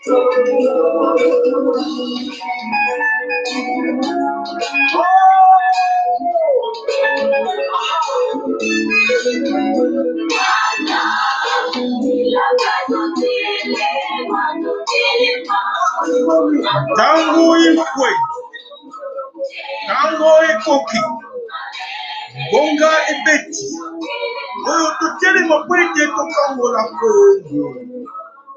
Ntango ifwe, ntango ekoki, ngonga ebeti, oyo totelema mpo ete tokangola Kongo.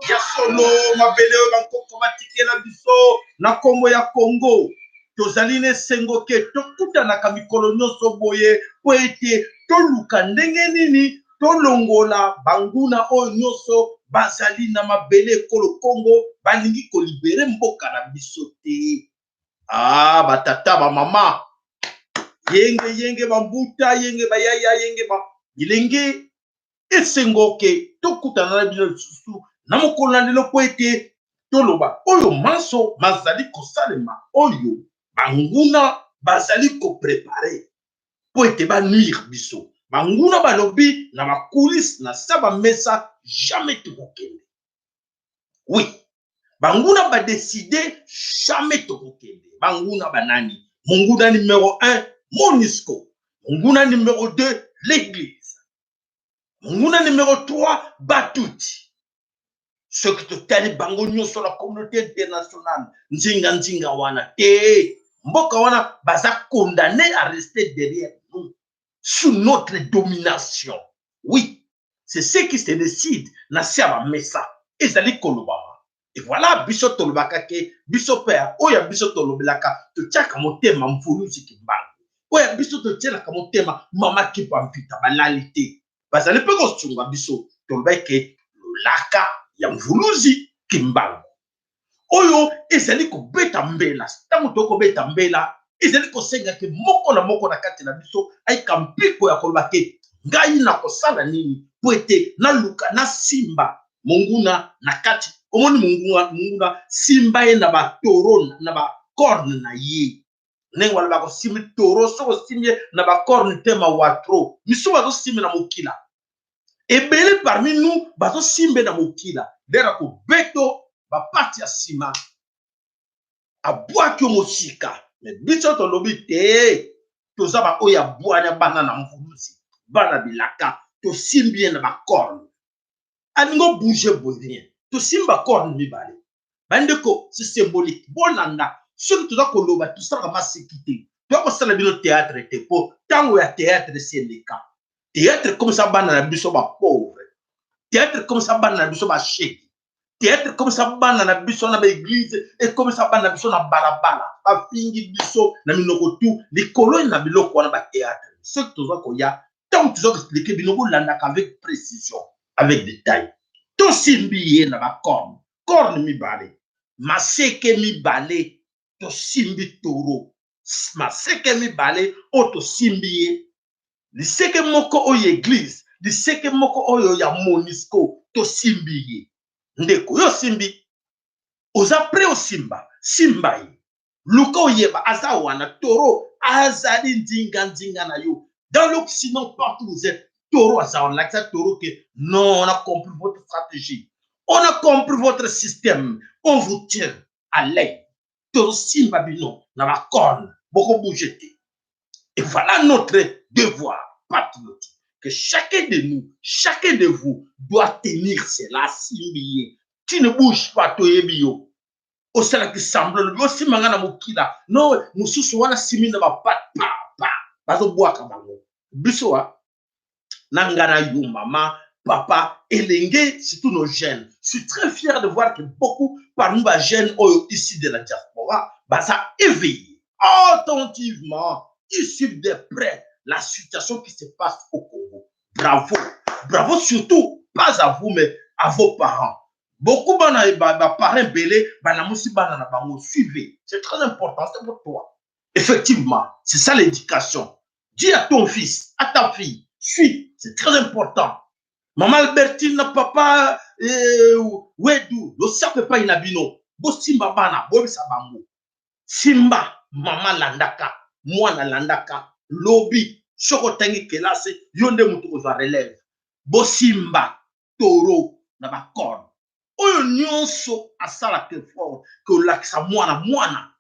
Ya solo, mabele oyo bankoko batikela biso na nkombo ya Kongo, tozali na esengo ke tokutanaka mikolo nyonso boye mpo ete toluka ndenge nini tolongola banguna oyo nyonso bazali na mabele ekolo Kongo, balingi kolibere mboka na biso te. Ah, batata, bamama, yenge yenge bambuta, yenge bayaya, yenge ba bilenge, esengo ke tokutana na bino lisusu na mokolo na lelo mpo ete toloba oyo manso mazali kosalema, oyo banguna bazali koprepare mpo ete ba nuire biso. Banguna balobi na ba coulisses, na sa ba mesa, jamais tokokende. Oui, banguna ba decide jamais tokokende. Banguna banani? Monguna numero 1, MONUSCO. Monguna numero 2, l'Église. Monguna numero 3, Batuti. Soki totali bango nyonso na communauté internationale, nzinga nzinga wana te, mboka wana baza condamné à rester derrière nous, sous notre domination. Oui, c'est ce qui se décide na se ya bamesa, ezali kolobama. Et voilà, biso tolobaka ke biso mpe oyo ya biso tolobelaka, totiaka motema Mvuluzi Kimbangu, oyo ya biso totielaka motema Mama Kimpa Mvita, balali te, bazali mpe kosunga biso. Tolobaki ke lolaka ya Mvuluzi Kimbangu oyo ezali kobeta mbela, ntango tokobeta mbela ezali kosenga ke moko na moko na kati na biso ayika mpiko ya koloba ke ngai nakosala nini mpo ete naluka nasimba monguna na kati. Omoni monguna, monguna simba ye na batoro, na bacorne na ye, ndenge balobaka osimbi toro, soki osimbi ye na bacorne te mawa trop. Misusu bazosimbe na mokila, ebele parmi nous bazosimbe na mokila, ndenge akobeto bapati ya nsima, abwaki yo mosika. Me biso tolobi te, toza baoyo ya bwanya, bana na Mvuluzi, bana bilaka, tosimbi ye na bacorne, alingi obouge boye rien, tosimbi bacorne mibale. Bandeko, c'est symbolique, bolanda. Soki toza koloba, tosalaka maseki te, toya kosala bino théâtre te, mpo ntango ya théâtre esi eleka. Théâtre ekomisa bana na biso bapauvre, théâtre ekomisa bana na biso basheki, théâtre ekomisa bana na biso na baeglise, ekomisa bana na biso na balabala, bafingi biso na minoko tu likolo na biloko wana bathéâtre. Soki toza koya, ntango toza koexplike bino, bolandaka avec précision, avec détail. Tosimbi ye na bacorne, corne mibale, maseke mibale, tosimbi toro maseke mibale oyo tosimbi ye, liseke moko oyo eglise, liseke moko oyo ya MONUSCO, tosimbi ye. Ndeko, yo osimbi, oza prêt osimba, simba ye, luka oyeba aza wana. Toro azali nzinga nzinga na yo, dans l'Occident, partout vous êtes, toro aza wana. Lakisa toro ke non, on a compris votre stratégie, on a compris votre système, on vous tient à l'œil, tozosimba bino na bacorne, bokobouge te. Et voilà notre devoir patriotique que chacun de nous, chacun de vous doit tenir cela. Simbi ye, tu ne bouges pas, toyebi yo, osalaki semblant, olobi osimba nga na mokila, no mosusu wana simi na bapate pa pa, bazobwaka bango. Biso wa na nga na yo, mama, papa, elenge, surtout nos jeunes, je suis très fier de voir que beaucoup parmi ba jeunes oyo ici de la diaspora baza éveillés attentivement, ils suivent de près la situation qui se passe au Congo. Bravo, bravo, surtout pas à vous mais à vos parents. Beaucoup bana baparents ebele balamusi bana na bango, suivez, c'est très important, c'est pour toi. Effectivement, c'est ça l'éducation. Dis à ton fils, à ta fille, suis, c'est très important. Maman Albertine na papa Wedu, losako epai na bino, bosimba bana, boyebisa bango, simba mama, landaka mwana, landaka lobi soki otangi kelasi, yo nde moto kozwa relève. Bosimba toro na bacorne. Oyo nyonso asalaka effort kolakisa mwana mwana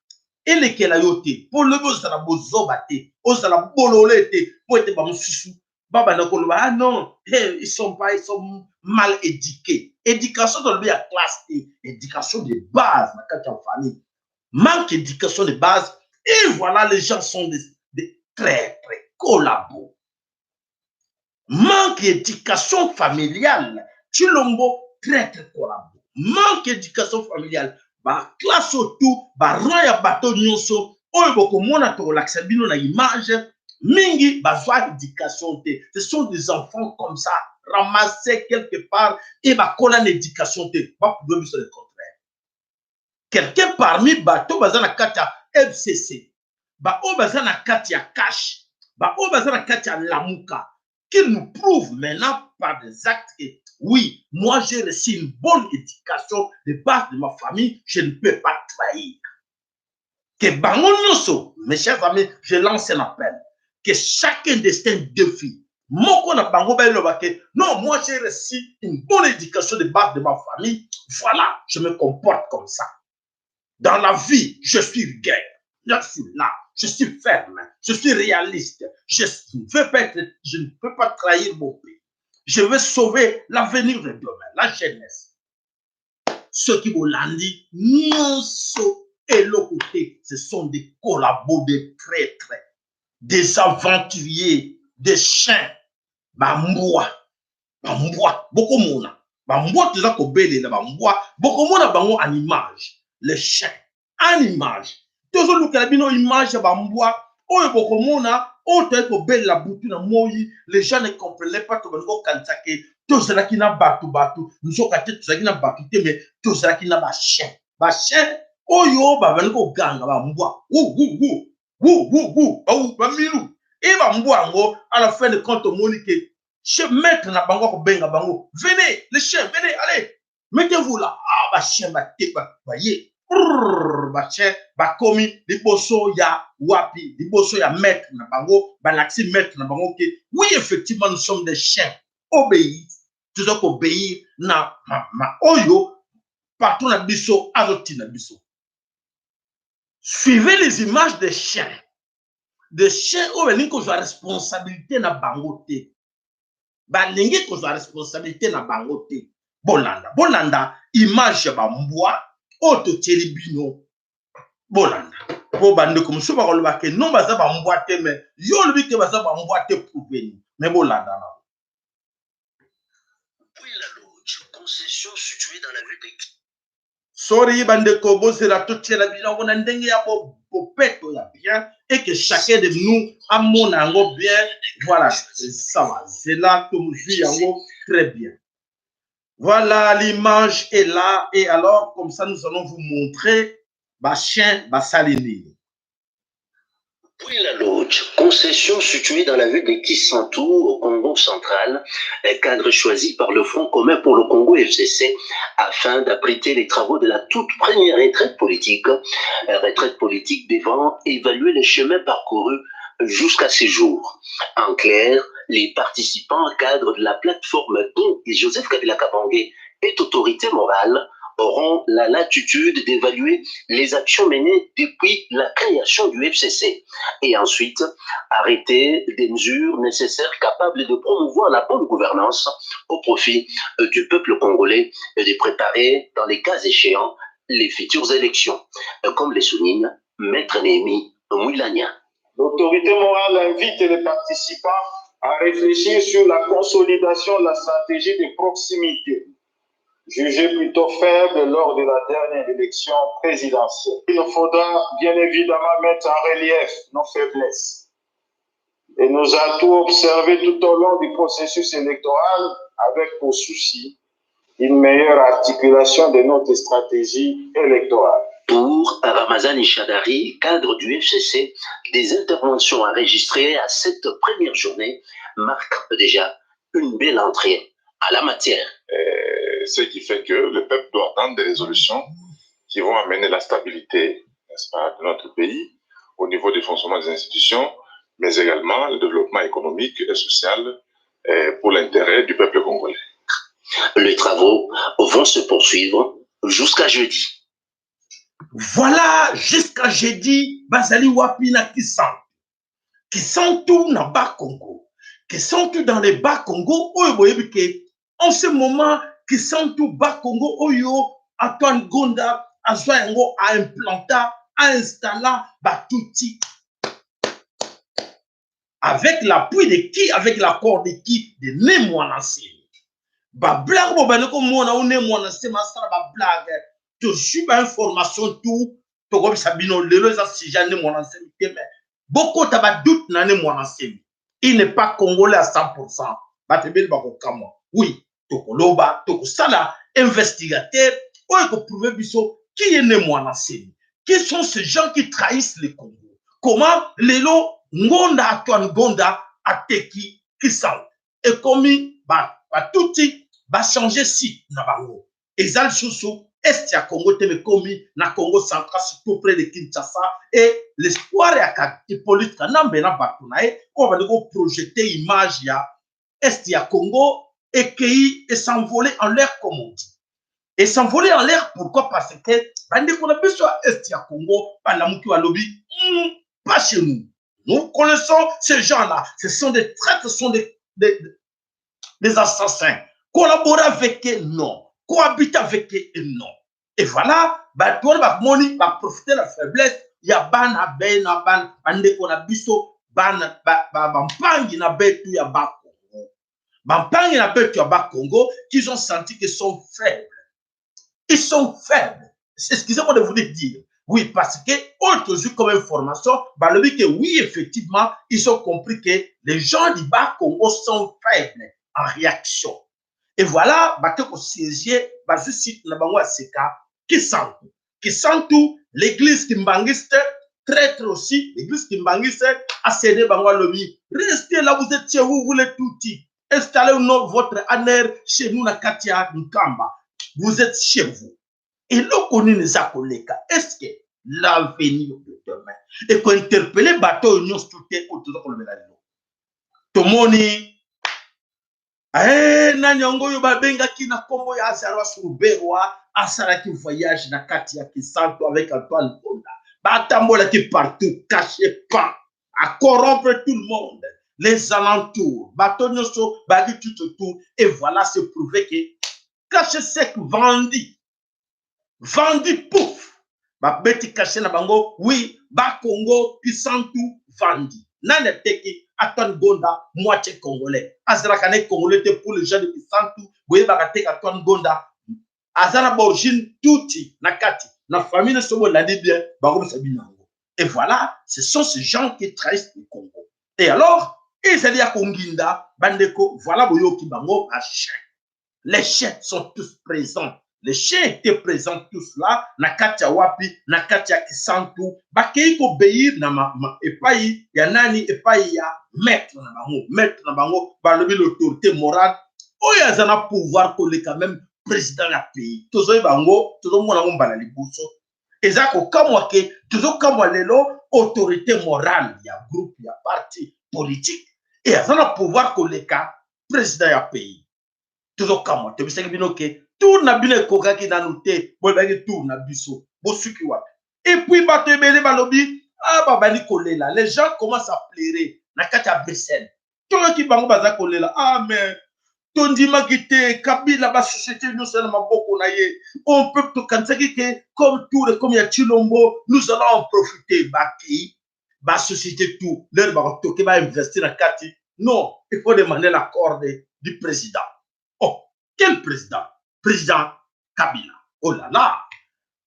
elekela yo te, mpo lobi ozala bozoba te, ozala bolole te, mpo ete bamosusu babanda koloba: "Ah non, hey, ils sont pas, ils sont mal éduqués." Éducation tolobi ya classe te, éducation de base na kati ya famille. Manque éducation de base et voilà, les gens sont des très très collabos. Manque éducation familiale. Tshilombo, très très collabo, manque éducation familiale. Baclasse oyo, barang ya bato nyonso oyo bokomona, tokolakisa bino na image, mingi bazwa éducation te. Ce sont des enfants comme ça, ramassés quelque part, et bakola na éducation te. Baprouve biso le contraire, quelqu'un parmi bato baza na kati ya FCC, baoyo baza na kati ya CACH, baoyo baza na kati ya Lamuka, qu'il nous prouve maintenant par des actes que oui, moi, j'ai reçu une bonne éducation de base de ma famille, je ne peux pas trahir. Que bango nyonso, mes chers amis, je lance un appel. Que chacun destin défi. Moko na bango baloba que non, moi, j'ai reçu une bonne éducation de base de ma famille, voilà, je me comporte comme ça. Dans la vie, je suis rigueur. Je suis là, je suis ferme, je suis réaliste. Je ne veux pas être, je ne peux pas trahir mon pays. Je veux sauver l'avenir de demain, la jeunesse. Ceux qui bolandi, nyonso eloko te, ce sont des collabos, des traîtres, des aventuriers, des chiens, bambwa, bambwa, bokomona, bambwa toza kobelela bambwa, bokomona bango en image, les chiens en image. Tozolukela bino image ya bambwa oyo bokomona, oyo toyei kobelela butu na moi. Les gens ne comprenaient pas, tobandi kokanisa ke tozalaki na bato bato, nzoka te tozalaki na bato te, mais tozalaki na bachien, bachien oyo babandi koganga, bambwa wu wu wu wu wu wu, bamilu e bambwa yango. À la fin de compte, omoni ke chef maître na bango akobenga bango: "Venez, les chiens, venez, allez, mettez-vous là." Ah, bachien bate baye, bachien bakomi liboso ya wapi? Liboso ya maître na bango. Balakisi maître na bango ke oui, effectivement, nous sommes des chiens obéis, toza koobéir na ma oyo patron na biso azotinda biso. Suivez les images des chiens, des chiens oyo balingi kozwa responsabilité na bango te, balingi kozwa responsabilité na bango te. Bolanda, bolanda image ya bambwa oyo totieli bino, bolanda, mpo bandeko mosusu bakoloba ke non, baza bambwa te, mais yo olobi ke baza bambwa te, prouve. Mais bolanda na La Lodge, concession située dans la ville de Sorry bandeko, bozela, totiela bino yango na ndenge ya bopeto ya bien et que chacun de nous amona yango bien. Voilà, ça va, zela, tomozwi yango très bien. Voilà, l'image est là et alors comme ça nous allons vous montrer bachien basali nini. Puis la Lodge, concession située dans la ville de Kisantu, au Congo central, un cadre choisi par le Front commun pour le Congo FCC afin d'abriter les travaux de la toute première retraite politique devant évaluer les chemins parcourus jusqu'à ces jours. En clair, les participants au cadre de la plateforme dont Joseph Kabila Kabange est autorité morale auront la latitude d'évaluer les actions menées depuis la création du FCC et ensuite arrêter des mesures nécessaires capables de promouvoir la bonne gouvernance au profit du peuple congolais et de préparer, dans les cas échéants, les futures élections, comme le souligne Maître Néhémie Mwilanya. L'autorité morale invite les participants à réfléchir sur la consolidation de la stratégie de proximité, jugée plutôt faible lors de la dernière élection présidentielle. Il nous faudra bien évidemment mettre en relief nos faiblesses et nos atouts observés tout au long du processus électoral avec pour souci une meilleure articulation de notre stratégie électorale. Pour Ramazani Shadari, cadre du FCC, des interventions enregistrées à cette première journée marquent déjà une belle entrée à la matière. Ce qui fait que le peuple doit attendre des résolutions qui vont amener la stabilité, n'est-ce pas, de notre pays au niveau du fonctionnement des institutions, mais également le développement économique et social pour l'intérêt du peuple congolais. Les travaux vont se poursuivre jusqu'à jeudi. Voilà, jusqu'à jeudi, bazali wapi? Na Kisantu. Kisantu na Bas-Congo. Kisantu dans les Bas-Congo, oyo boyebi ke en ce moment Kisantu Bas-Congo oyo Antoine Gonda azwa yango, aimplanta, ainstalla Batutsi avec l'appui de qui? Avec l'accord de qui? De Ne Mwana Nsemi. Bablague bobandi komona o Ne Mwana Nsemi asala bablague, tozwi bainformation tout, tokobisa bino. Lelo eza sujet Ne Mwana Nsemi te, mais bokota badoute na Ne Mwana Nsemi. Il n'est pas congolais à 100. Bato ebeli bakokamwa. Oui, tokoloba, tokosala investigateur oyo ekoprouve biso qui est Ne Mwana Nsemi, qui sont ces gens qui trahissent le Congo, comment lelo Ngonda, Antoine Ngonda ateki Kisantu, ekomi Batutsi bachange site na bango, eza lisusu est ya Congo te, mekomi na Congo central, surtout près de Kinshasa. Et l'espoir ya Hippolyte Kanambe na bato na ye oyo bandi koprojete image ya est ya Congo ekei, es'envoler en l'air, comme on dit, et s'envoler en l'air. Pourquoi? Parce que bandeko na biso ya est ya Congo balamuki, balobi pas chez nous, nous connaissons ces gens-là, ce sont des traîtres, ce sont des assassins. Collaborer avec eux, non. Cohabiter avec eux, non. Et voilà, bato wana bamoni, baprofite la faiblesse ya bana be na bana, bandeko na biso, bana bampangi na betu ya Bakongo, bampangi na betu ya Bakongo, qu'ils ont senti qu'ils sont faibles. Ils sont faibles, excusez-moi de vous le dire. Oui, parce que oyo tozwi comme information, balobi que oui, effectivement, ils ont compris que les gens du bas Congo sont faibles en réaction. Et voilà, bake kosiéger, bazwi site na bango ya seka, Kisantu. Kisantu, l'église kimbangiste, traître aussi, l'église kimbangiste acédé bango, alobi: restez là, vous êtes chez vous, vous les Tutsi, installez votre ANR chez nous na kati ya Nkamba, vous êtes chez vous. Eloko nini eza koleka? Est-ce que l'avenir de demain ekointerpele bato oyo nyonso te oyo toza kolobela lelo? Tomoni nani yango oyo babengaki na nkombo ya Azarias Ruberwa, asalaki voyage na kati ya Kisantu avec Antoine Ngonda, batambolaki partout, caché pas à corrompre tout le monde, les alentours, bato nyonso bayaki tout autour. Et voilà, c'est prouvé que cachet sec vendu, vendu, pouf, babeti cachet na bango. Oui, Bakongo, Kisantu vendu. Nani ateki? Antoine Gonda, moitié congolais. Azalaka ne congolais te. Pour les gens de Kisantu, boyebaka te, Antoine Gonda aza na baorigine tutsi na kati na famille nyonso. Bolandi bien, bakomisa bino yango. Et voilà, ce sont ces gens qui trahissent le Congo. Et alors ezali ya konginda, bandeko. Voilà, boyoki bango bachien. Les chiens sont tous présents, les chiens étaient présents tous là na kati ya wapi? Na kati ya Kisantu. Bakei koobéir na epai ya nani? Epai ya maître na bango. Maître na bango, balobi l'autorité morale oyo aza na pouvoir koleka même président ya pays. Tozoyeba yango, tozomona yango mbala liboso. Eza kokamwa ke tozokamwa lelo autorité morale ya groupe ya parti politique e aza na pouvoir koleka président ya pays. Tozokamwa. Tobisaki bino ke tour na bino ekokaki nanu te, boyebaki tour na biso, bosuki wapi? Et puis bato ebele balobi, ah, babandi kolela. Les gens commencent à pleurer na kati ya Bruxelles. Toyoki bango baza kolela: ah, mais tondimaki te, Kabila basociété nyonso na maboko na ye. On peut, tokanisaki ke comme tour comme ya Tshilombo, nous allons en profiter. Bakei, basociété tout l'heure bakotoke bainvestir na kati, non, il faut demander l'accord du président. Oh, quel président? Président Kabila. Oh là là!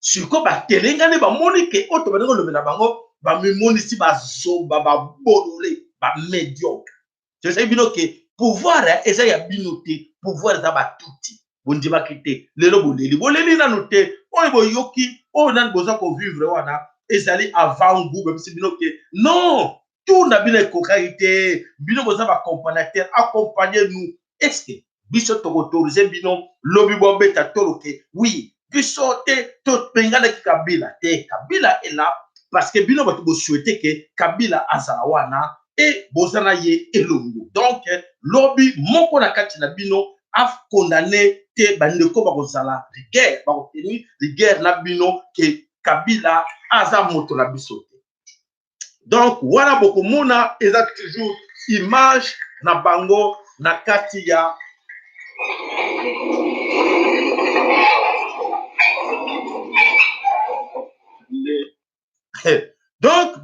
Sikoyo batelengani, bamoni ke oyo tobandi kolobela bango, bamimonisi bazoba, babolole, bamédiocre. Tozali bino ke pouvoir eza ya bino te, pouvoir eza Batutsi. Bondimaki te, lelo boleli, boleli nanu te. Oyo boyoki oyo nani boza kovivre wana ezali avant goût. Bebisi bino ke non, tour na bino ekokaki te. Bino boza baaccompagnateur, accompagnez nous. Est ce que biso tokoautorize bino lobi bobeta tolo ke oui, biso te tobenganaki Kabila te? Kabila est là parce que bino bato bosouhaite ke Kabila azala wana e boza na ye elongo. Donc lobi moko na kati na bino. Acondamner te, bandeko bakozala rigueur, bakotenir rigueur na bino ke Kabila aza moto na biso te. Donc wana bokomona eza toujours image na bango na kati ya donc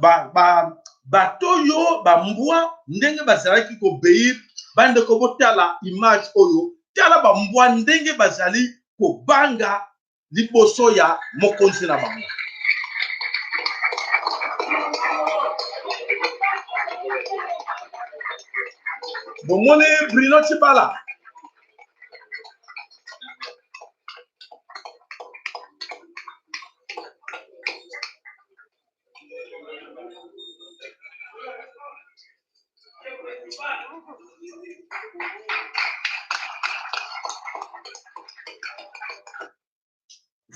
bato oyo bambwa ndenge bazalaki kobeir. Bandeko, botala image oyo, tala bambwa ndenge bazali kobanga liboso ya mokonzi na bango. Bomoni Bruno Tshibala.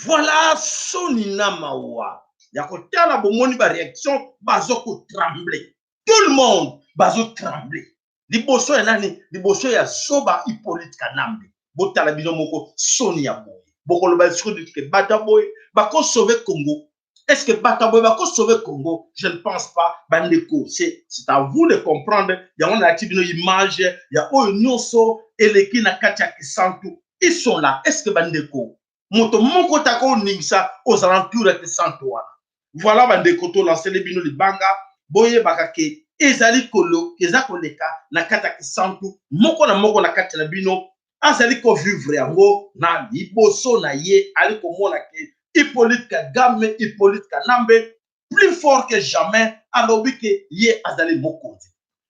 Voilà, soni na mawa ya kotala. Bomoni baréaction, bazo kotrembler, tout le monde bazotrembler liboso ya nani? Liboso ya zoba Hippolyte Kanambe. Botala bino moko, soni ya boye. Bokoloba sikoyo ke bato ya boye bakosauver Congo? Est ce que bato ya boye bakosauver Congo? Je ne pense pas, bandeko. C'est à vous de comprendre. Yango nalati bino image ya oyo nyonso eleki na kati ya Kisantu. Ils sont là. Est ce que, bandeko, moto moko taka oningisa aux alentours ya Kisantu wana? Voilà, bandeko, tolancele bino libanga. Boyebaka ke ezali kolo eza koleka na kati ya Kisantu. Moko na moko na kati na bino azali kovivre yango na liboso na ye, ali komona ke Hippolyte Kagame, Hippolyte Kanambe, plus fort que jamais, alobi ke ye azali mokonzi.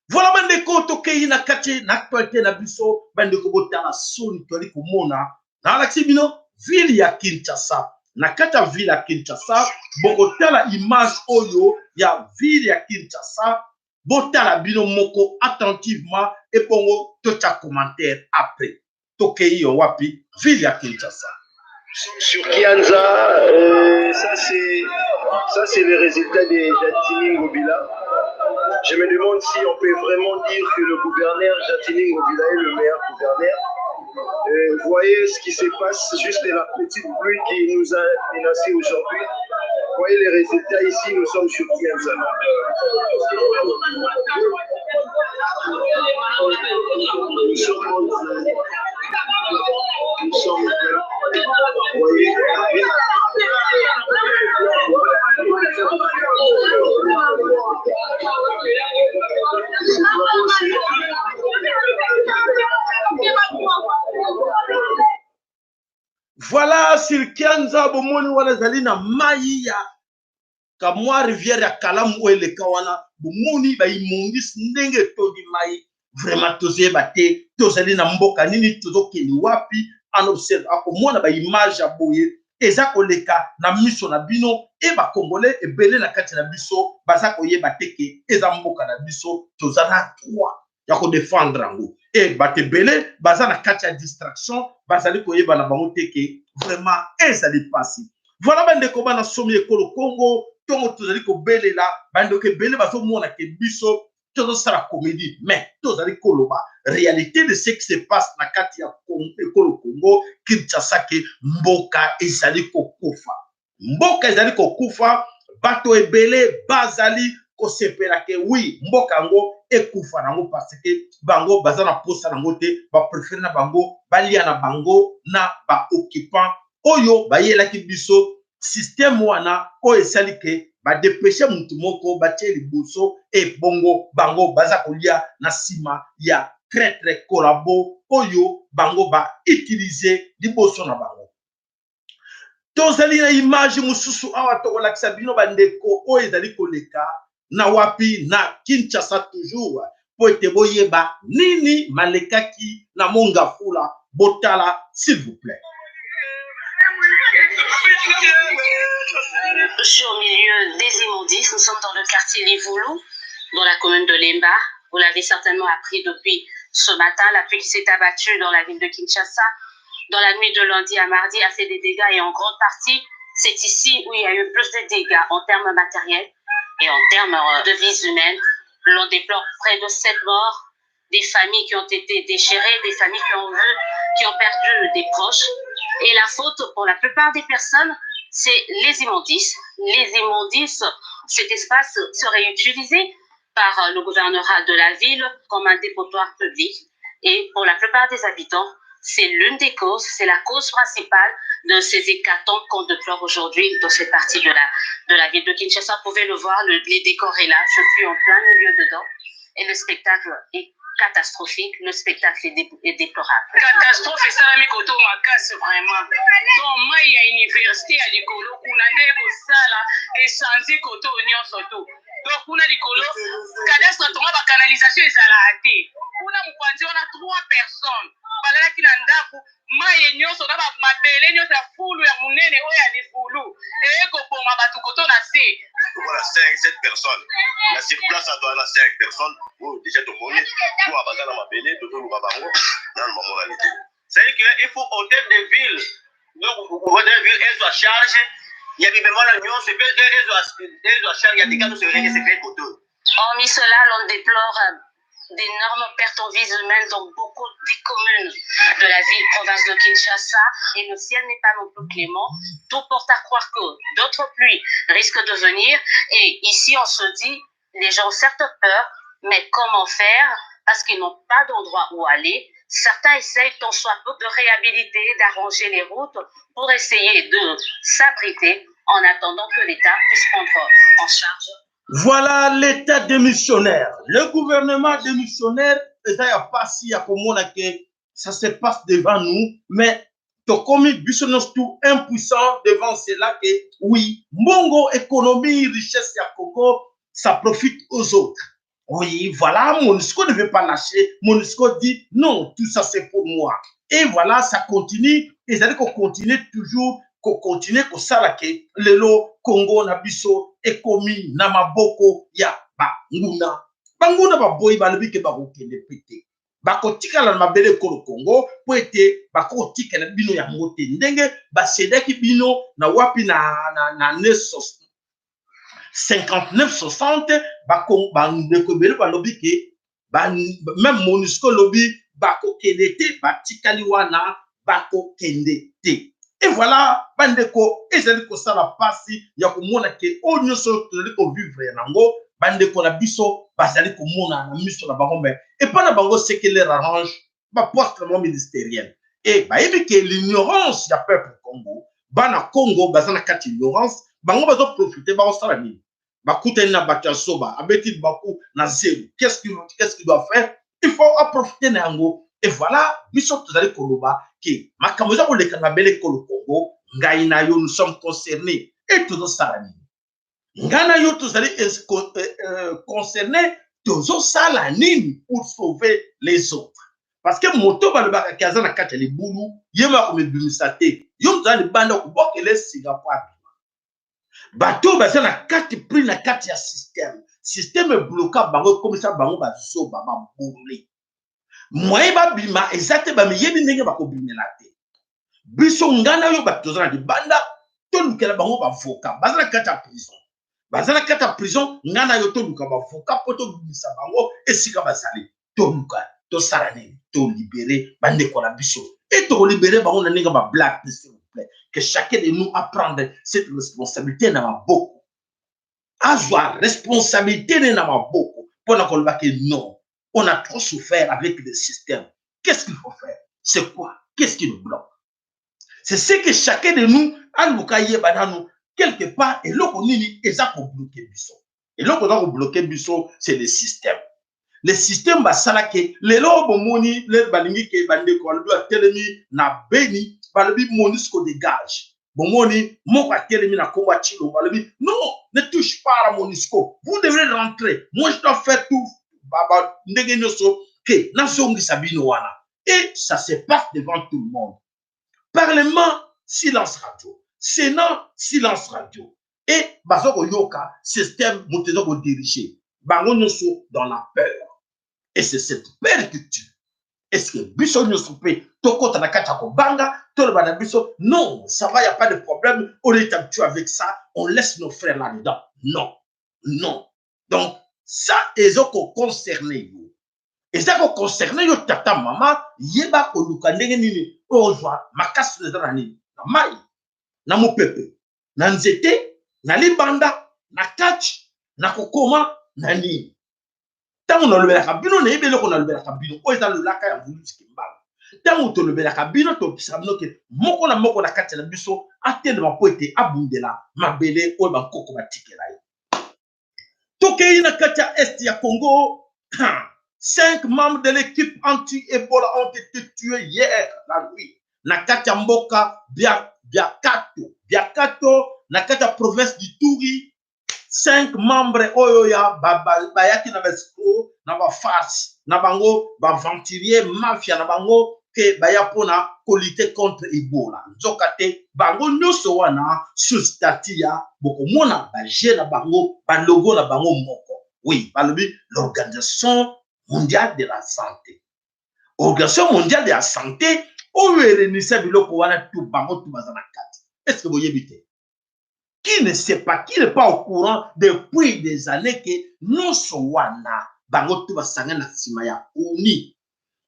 Voilà, bandeko, tokei na kati na actualité na biso. Bandeko, botala soni toali komona. Nalakisi bino ville ya Kinshasa. Na kati ya ville ya Kinshasa, bokotala image oyo ya ville ya Kinshasa. Botala bino moko attentivement, ebongo totya commentaire après. Tokei yo wapi? Ville ya Kinshasa. Sur Kianza, ça c'est le résultat de Gentiny Ngobila. Je me demande si on peut vraiment dire que le gouverneur Gentiny Ngobila est le meilleur gouverneur. Vous voyez ce qui se passe, juste la petite pluie qui nous a menacé aujourd'hui. Voyez les résultats ici, nous sommes sur Kianza. Nous sommes, vous voyez, c'est vraiment, Voilà, sur Kianza, bomoni wana ezali na mai ya kamwa rivière ya Kalamu oyo eleka wana. Bomoni baimmondices ndenge etondi mai. Vraiment, tozoyeba te tozali na mboka nini, tozokende wapi. En observe, akomona baimage ya boye eza koleka na miso na bino e bacongolais ebele na kati na biso baza koyeba te ke eza mboka na biso, toza na droit ya kodéfendre yango. E bato ebele baza na kati ya distraction, bazali koyeba na bango te ke vraiment ezali mpasi. Voilà, bandeko, bana somi ekolo Congo, ntongo tozali kobelela, bandeko ebele bazomona ke biso tozosala comédie, mais tozali koloba réalité de ce qui se passe na kati ya ekolo Congo Kinshasa, ke mboka ezali kokufa, mboka ezali kokufa. Bato ebele bazali kosepela ke oui, mboka yango ekufa nango, parce que bango baza na posa nango te. Bapréférer na bango balia na bango na baoccupant oyo bayelaki biso système wana, oyo esali ke badépêcher mutu moko batie liboso, ebongo bango baza kolia na nsima ya traître collabo oyo bango bautiliser liboso na bango. Tozali na image mosusu awa tokolakisa bino, bandeko, oyo ezali koleka na wapi? Na Kinshasa toujours, mpo ete boyeba nini malekaki na Mont Ngafula. Botala, s'il vous plaît. Je suis au milieu des immondices. Nous sommes dans le quartier Livulu, dans la commune de Lemba. Vous l'avez certainement appris depuis ce matin, la pluie qui s'est abattue dans la ville de Kinshasa dans la nuit de lundi à mardi a fait des dégâts et en grande partie, c'est ici où il y a eu plus de dégâts en termes matériels et en termes de vies humaines. L'on déplore près de 7 morts, des familles qui ont été déchirées, des familles qui ont vu qui ont perdu des proches. Et la faute pour la plupart des personnes, c'est les immondices. Les immondices, cet espace serait utilisé par le gouvernorat de la ville comme un dépotoir public. Et pour la plupart des habitants, c'est l'une des causes, c'est la cause principale de ces hécatombes qu'on déplore aujourd'hui dans cette partie de la, de la ville de Kinshasa. Vous pouvez le voir, le, les décors est là, je suis en plein milieu dedans et le spectacle est catastrophique, le spectacle est, dé, est déplorable. Catastrophe esalami koto makasi vraiment. Donc mai ya université ya likolo kuna nde ekosala echange koto nyonso to. Donc kuna likolo cadastre tonga ba canalisation ezalaka te. Kuna mopanzi wana trois personnes balalaki na ndako mai nyonso na mabele nyonso ya fulu ya monene oyo ya lifulu eye koboma bato koto na se. Lokola 5 7 personnes na sur place ato wana, 5 personnes oyo déjà tomoni po baza na mabele, tozoluka bango, nanu bamonani te. C'est que il faut hôtel de ville, donc hôtel de ville ezwa charge ya bibema wana nyonso, mpe ezwa charge ya dégâts nyonso esecret koto. Hormis cela, l'on déplore d'énormes pertes en vies humaines dans beaucoup des communes de la ville province de Kinshasa et le ciel n'est pas non plus clément. Tout porte à croire que d'autres pluies risquent de venir et ici on se dit, les gens ont certes peur, mais comment faire? Parce qu'ils n'ont pas d'endroit où aller. Certains essayent tant soit peu de réhabiliter, d'arranger les routes pour essayer de s'abriter en attendant que l'État puisse prendre en charge. Voilà l'État démissionnaire. Le gouvernement démissionnaire, eza ya pasi ya komona ke ça se passe devant nous, mais tokomi biso nyonso tout impuissant devant cela que oui, mbongo, économie, richesse ya Congo, ça profite aux autres. Oui, voilà, MONUSCO ne veut pas lâcher. MONUSCO dit non, tout ça c'est pour moi. Et voilà, ça continue. Ezali kocontinue toujours, kocontinue kosala ke lelo Congo na biso ekomi na maboko ya banguna. Banguna baboyi, balobi ke bakokende mpe te, bakotikala na mabele ekolo Congo mpo ete bakotikala bino yango te ndenge basedaki bino na wapi na 59 60. Bandeko ebele balobi ke même MONUSCO elobi bakokende te, batikali wana, bakokende te. Et voilà, bandeko, ezali kosala mpasi ya komona ke oyo nyonso tozali kovivre yango, bandeko na biso bazali komona na miso na bango, mais epai na bango ce qui leur arrange, baposte na bango ministériel. E bayebi ke l'ignorance ya peuple Congo, bana Congo baza na kati ignorance, bango bazoprofite. Bakosala nini? Bakutani na bato ya zoba, abeti libaku na zelo. Qu'est-ce qu'il doit faire? Il faut aprofite na yango. Et voilà, biso tozali koloba ke makambo eza koleka na mabele ekolo Congo, ngai na yo, nous sommes concernés. E tozosala nini? Ngai na yo tozali concerné, tozosala nini pour sauver les autres? Parce que moto balobaka ke aza na kati ya libulu, ye moko akomibimisa te. Yo moto aza libanda, kobokela esinga po abima. Bato oyo baza na kati, pris na kati ya système, système ebloka bango, ekomisa bango bazoba, babourle, moyen babima eza te, bamiyebi ndenge bakobimela te. Biso, ngai na yo, bato toza na libanda, tolukela bango bavoka. Baza na kati ya prison, baza na kati ya prison. Ngai na yo toluka bavoka mpo tobimisa bango esika bazali. Toluka tosala nini? Tolibere bandeko na biso. E tokolibere bango na ndenge bablague te. S'il vous plaît, que chacun de nous apprendre cette responsabilité na maboko, azwa responsabilité ne na maboko mpona koloba ke non, on a trop souffert avec le système. Qu'est-ce qu'il faut faire? C'est quoi? Qu'est-ce qui nous bloque? C'est ce que chacun de nous aluka yeba nanu quelque part eloko nini eza kobloke biso. Eloko eza kobloke biso, c'est le système. Le système basalaki lelo, bomoni le balingi ke bandeko balobi batelemi na Beni, balobi MONUSCO dégage. Bomoni moko atelemi na kombo ya Tshilombo, balobi non, ne touche pas à la MONUSCO, vous devrez rentrer, moi je dois faire tout ndenge nyonso ke nazongisa bino wana. Et ça se passe devant tout le monde. Parlement, silence radio. Sénat, silence radio. Et baza koyoka système, moto eza kodirige bango nyonso dans la peur, et c'est cette peur qui tue. Est-ce que biso nyonso mpe tokɔta na kati ya kobanga, toloba na biso non, ça va, y a pas de problème, on est habitué avec ça, on laisse nos frères là-dedans? Non, non. Donc ça eza koconcerne yo. Eza ko concerner yo tata mama, yeba koluka ndenge nini ozwa makasi eza na nini? Na mai, na mopepe, na nzete, na libanda, na kati, na kokoma na nini. Ntango nalobelaka bino, nayebi eloko nalobelaka bino, oyo eza lolaka ya Mvuluzi Kimbangu. Ntango tolobelaka bino, tolobisaka bino ke moko na moko na kati na biso atelema mpo ete abundela mabele oyo bankoko batikela ye. Tokei na kati ya est ya Congo, 5 membres de l'équipe anti-Ebola ont été tués hier la nuit na kati ya mboka Biakato, Biakato na kati ya province d'Ituri. 5 membres oyo ya bayaki na baescroc na bafarce na bango, baaventurier mafia na bango, ke baya mpona kolite contre Ebola. Nzoka te bango nyonso wana sur statut ya bokomona baje na bango, balogo na bango moko. Oui, balobi l'Organisation mondiale de la santé, Organisation mondiale de la santé oyo erenisa biloko wana tu, bango tu baza na kati. Est ce que boyebi te? Qui ne sait pas, qui n'est pas au courant depuis des années que nyonso wana bango tu basanga na nsima ya ONU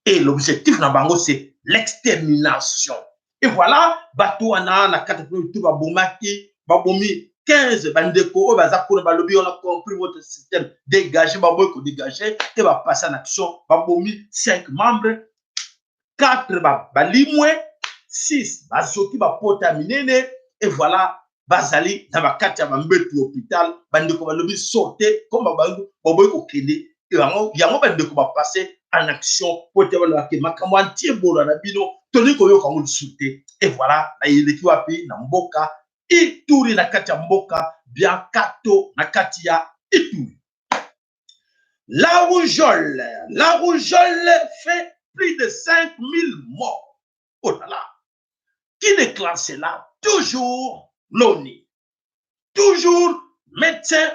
et l'objectif na bango, c'est l'extermination? Et voilà, bato wana na kati tu babomaki, babomi 15 bandeko oyo baza kuna. Balobi: "On a compris votre système, dégagé." Baboyi kodégage te, bapasse en action, babomi 5 membres, 4 balimwe, 6 bazoki bapota minene. Et voilà, bazali na bakati ya bambetu ya hôpital. Bandeko balobi: "Sorte." Comme bango baboyi kokende yango, yango bandeko bapasse en action po ete balobake makambo anti Ebola na bino, tolingi koyoka yango lisusu te. Et voilà, nayeleki wapi? Na mboka Ituri, na kati ya mboka Biakato, na kati ya Ituri. La rougeole, la rougeole fait plus de 5000 morts. Oh là là! Qui déclare cela? Toujours l'ONU, toujours Médecin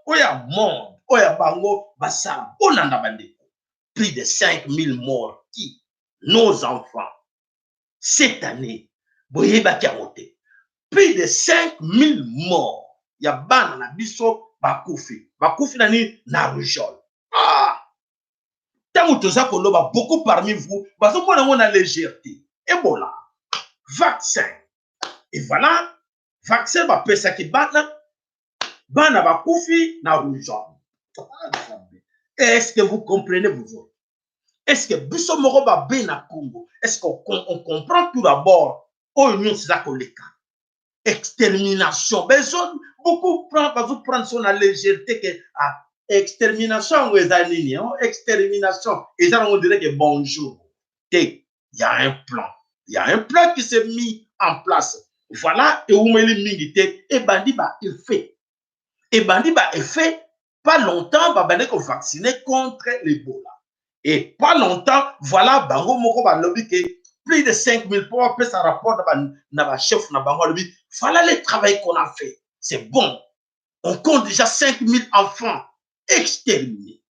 oyo ya monde, oyo ya bango basala. Bolanda bandeko, plus de 5000 morts. Qui? Nos enfants. Cette année, boyebaki yango te, plus de 5000 morts ya bana na biso bakufi. Bakufi na nini? Na rougeole. Ah, ntango toza koloba, beaucoup parmi vous bazomona yango na légèreté. Ebola, vaccin, et voilà, vaccin bapesaki bana, bana bakufi na rougeole. Est-ce que vous comprenez, vous autres? Est-ce que biso moko babe na Congo, est-ce qu'on on comprend tout d'abord oyo nyonso eza koleka? Extermination, bezo beaucoup prend, bazoprendre so na légèreté ke ah, extermination yango eza nini? Extermination eza nango dirait que bonjour te. Il y a un plan, il y a un plan qui s'est mis en place. Voilà, ewumeli mingi te, ebandi ba effet, ebandi ba effet. Pas longtemps, babandi kovacciner contre l'Ebola et pas longtemps, voilà, bango moko balobi ke plus de 5000, mpo bapesa rapport na bachef na bango. Alobi: "Voilà le travail qu'on a fait, c'est bon, on compte déjà 5000 enfants exterminés."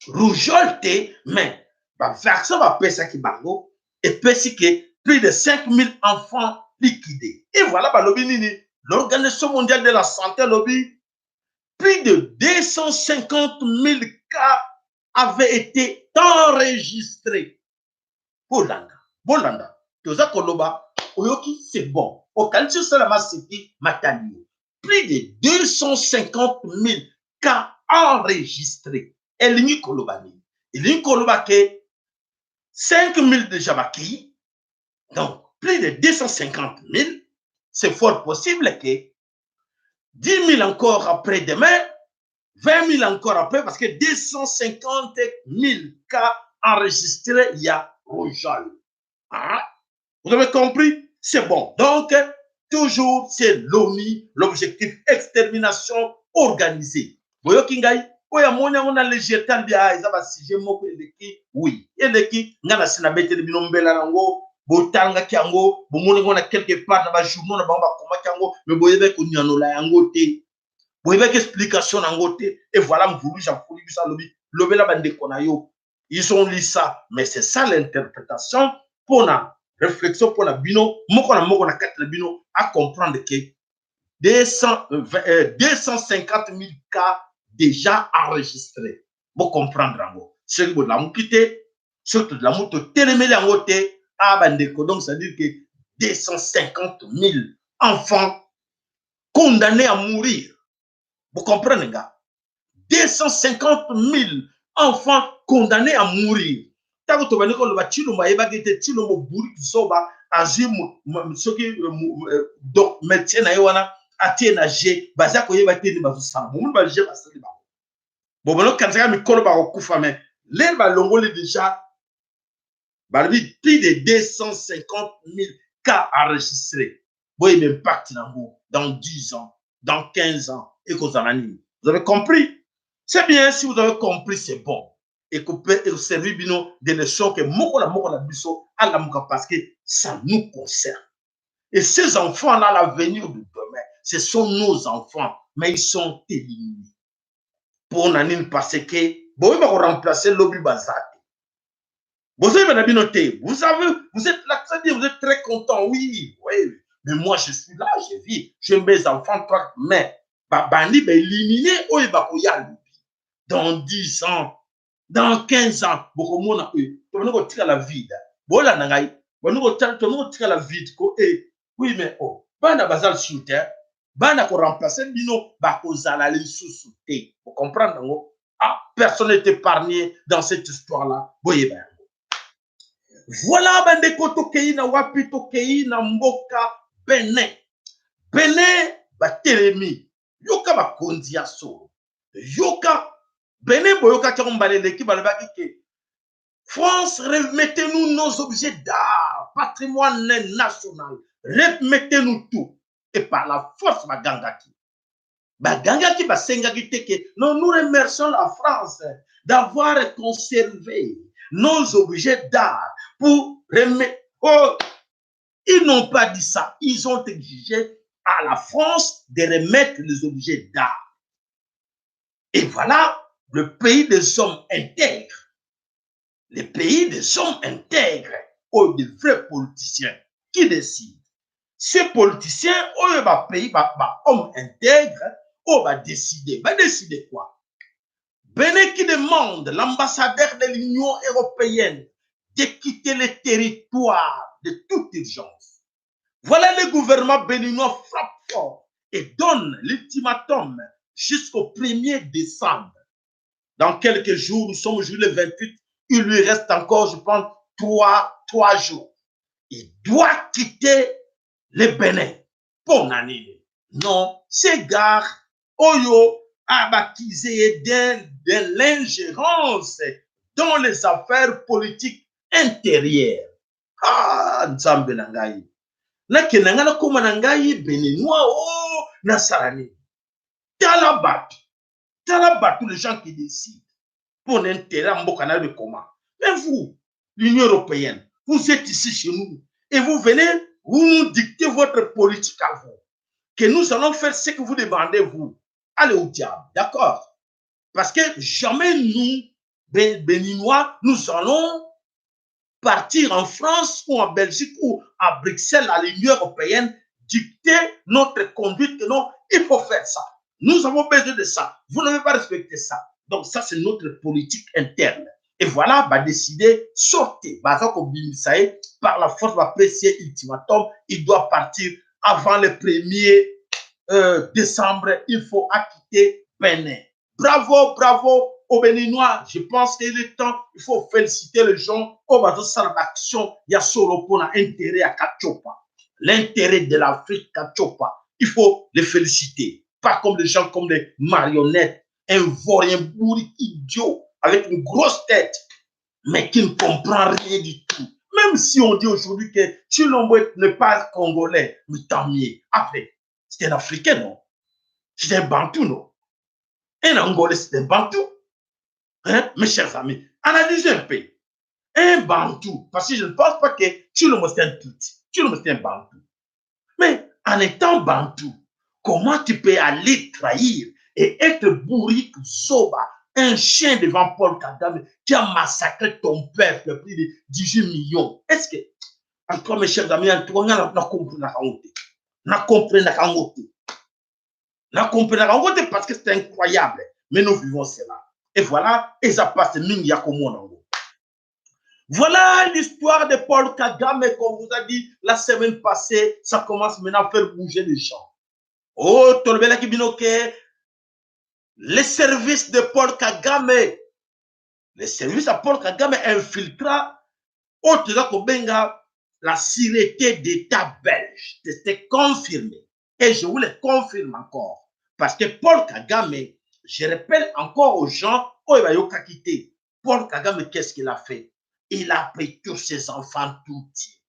Rougeole te, mais bavaccin bapesaki bango epesi ke plus de 5000 enfants liquidés. Et voilà, balobi nini? L'Organisation mondiale de la santé alobi plus de 250 000 cas avaient été enregistrés. Bolanda, bolanda, toza koloba, oyoki, c'est bon, okanisi osala maseki matali yo. Plus de 250 000 cas enregistrés, elingi koloba nini? Elingi koloba ke 5 000 déjà bakei, donc plus de 250 000. C'est fort possible que 10 000 encore après-demain, 20 000 encore après, parce que 250 000 cas enregistrés, il y a rougeole. Ah, vous avez compris? C'est bon. Donc, toujours, c'est l'ONU, l'objectif, extermination organisée. Boyoki ngai, oyo amoni yango na légèreté, alobi: "Ah, eza basujet moko eleki." Oui, eleki. Ngai na si nabeteli bino mbela yango, botangaki yango, bomoni yango na quelque part na bajournaux na bango, bakomaki yango, mais boyebaki konyanola yango te, boyebaki explication na yango te. Et voilà, Mvuluzi afuli biso, alobi: "Lobela bandeko na yo." Ils ont lu ça, mais c'est ça l'interprétation mpona réflexion, mpona bino moko na moko na kati na bino à comprendre que 200, 250 000 cas déjà enregistrés. Bo comprendre yango. Soki bolamuki te, soki tolamuki totelemeli yango te, ah bandeko, donc ça veut dire que 250 000 enfants condamnés à mourir. Vous comprenez nga? 250 000 enfants condamnés à mourir. Ntango tobandi koloba Tshilombo ayebaki te, Tshilombo bourrique zoba azwi soki donc médecin na ye wana atie na g baza koyeba te nde bazosala bomoni ba g basali bango bomoni okanisaka mikolo bakokufa mais lere balongoli déjà balobi plus de 250 000 cas enregistrés. Boyeba impact nango dans 10 ans, dans 15 ans ekozala nini. Vous avez compris? C'est bien. Si vous avez compris, c'est bon. Ekoservi bino de leçon ke moko na moko na biso alamuka parce que ça nous concerne. Et ces enfants là, l'avenir de demain, ce sont nos enfants, mais ils sont éliminés. Mpona nini? Parce que boyeba koremplacer lobi baza te. Bozoyeba na bino te. Vous avez, vous êtes là très bien, vous êtes très content, oui, mais moi je suis là, je vis, j'ai mes enfants, toi, mais babandi baéliminer oyo bakoya lobi dans 10 ans, dans 15 ans. Bokomona oyo tobandi kotikala vide. Bolanda ngai, bandi kotikala vide ko e oui, mais oh, bana baza lisusu te, bana koremplacer bino bakozala lisusu te. Bocomprendre yango? Ah, personne n'est épargné dans cette histoire là boyeba yango. Voilà bandeko, tokei na wapi? Tokei na mboka Benin. Benin batelemi. Yoka bakonzi ya solo, yoka Benin. Boyokaki yango mbala eleki, balobaki ke France, remettez-nous nos objets d'art, patrimoine national, remettez-nous tout. Et par la force bagangaki, bagangaki, basengaki te ke non, nous remercions la France d'avoir conservé nos objets d'art pour remettre. Oh, ils n'ont pas dit ça. Ils ont exigé à la France de remettre les objets d'art. Et voilà le pays des hommes intègres, le pays des hommes intègres oyo des vrais politiciens qui décident. Ces politiciens oyo bapays ba homme intègre oyo badécide, badécide quoi? Bénin qui demande l'ambassadeur de l'Union européenne de quitter le territoire de toute urgence. Voilà, le gouvernement béninois frappe fort et donne l'ultimatum jusqu'au 1er décembre. Dans quelques jours, nous sommes aujourd'hui le 28, il lui reste encore, je pense, 3 jours. Il doit quitter le Bénin. Pour nani? Non, ces gars, oyo, abakisé de l'ingérence dans les affaires politiques intérieures. Ah, Nzambe na ngai. Nakende ngai nakóma na ngai béninois o nasala nini? Tala bato, tala bato, les gens qui décident pour l'intérêt ya mboka na yo comment. Mais vous, l'Union européenne, vous êtes ici chez nous et vous venez, vous nous dictez votre politique à vous, que nous allons faire ce que vous demandez, vous. Allez au diable, d'accord? Parce que jamais nous, Béninois, nous allons partir en France ou en Belgique ou à Bruxelles, à l'Union européenne, dicter notre conduite. Non, il faut faire ça. Nous avons besoin de ça. Vous n'avez pas respecté ça. Donc ça, c'est notre politique interne. Et voilà, va décider, sortez. Par la force, va presser ultimatum. Il doit partir avant le 1er décembre. Il faut acquitter Bénin. Bravo, bravo aux Béninois. Je pense qu'il est temps, il faut féliciter les gens. Oyo bazosala action, ya solo pour l'intérêt ya Kachopa. L'intérêt de l'Afrique Kachopa. Il faut les féliciter. Pas comme des gens comme des marionnettes, un vaurien bourrique idiot avec une grosse tête, mais qui ne comprend rien du tout. Même si on dit aujourd'hui que Tshilombo n'est pas congolais, mais tant mieux. Après, c'est un Africain, non? C'est un Bantou, non? Un Angolais, c'est un Bantou. Hein, mes chers amis, analysez un peu. Un Bantou, parce que je ne pense pas que Tshilombo c'est un Tutsi. Tshilombo c'est un Bantou. Mais en étant Bantou, comment tu peux aller trahir et être bourrique, zoba, un chien devant Paul Kagame qui a massacré ton peuple, plus de 18 millions? Est-ce que, encore mes chers amis, en tout cas, na compris na compris na compris parce que c'est incroyable. Mais nous vivons cela. Et voilà, eza pasi mingi ya komona yango. Voilà l'histoire de Paul Kagame qu'on vous a dit la semaine passée. Ça commence maintenant à faire bouger les gens. Oh, tolobelaki bino ke les services de Paul Kagame, les services à Paul Kagame infiltra oyo toza kobenga la sûreté d'État belge. C'était confirmé. Et je vous le confirme encore. Parce que Paul Kagame, je rappelle encore aux gens, oyo bayokaki te, Paul Kagame, qu'est-ce qu'il a fait? Il a pris tous ses enfants tutsis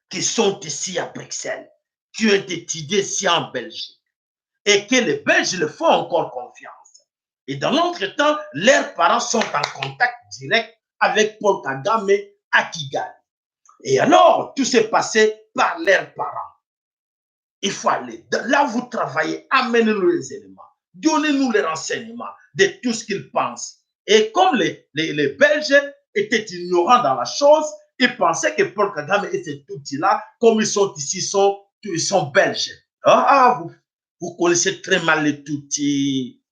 qui sont ici à Bruxelles, qui ont étudié ici en Belgique, et que les Belges le font encore confiance. Et dans l'entretemps, leurs parents sont en contact direct avec Paul Kagame à Kigali. Et alors, tout s'est passé par leurs parents. Il faut aller là où vous travaillez, amenez-nous les éléments, donnez-nous les renseignements de tout ce qu'ils pensent. Et comme les Belges étaient ignorants dans la chose, ils pensaient que Paul Kagame et ces Tutsis-là, comme ils sont ici, ils sont belges. Ah, ah, vous, vous connaissez très mal les Tutsis.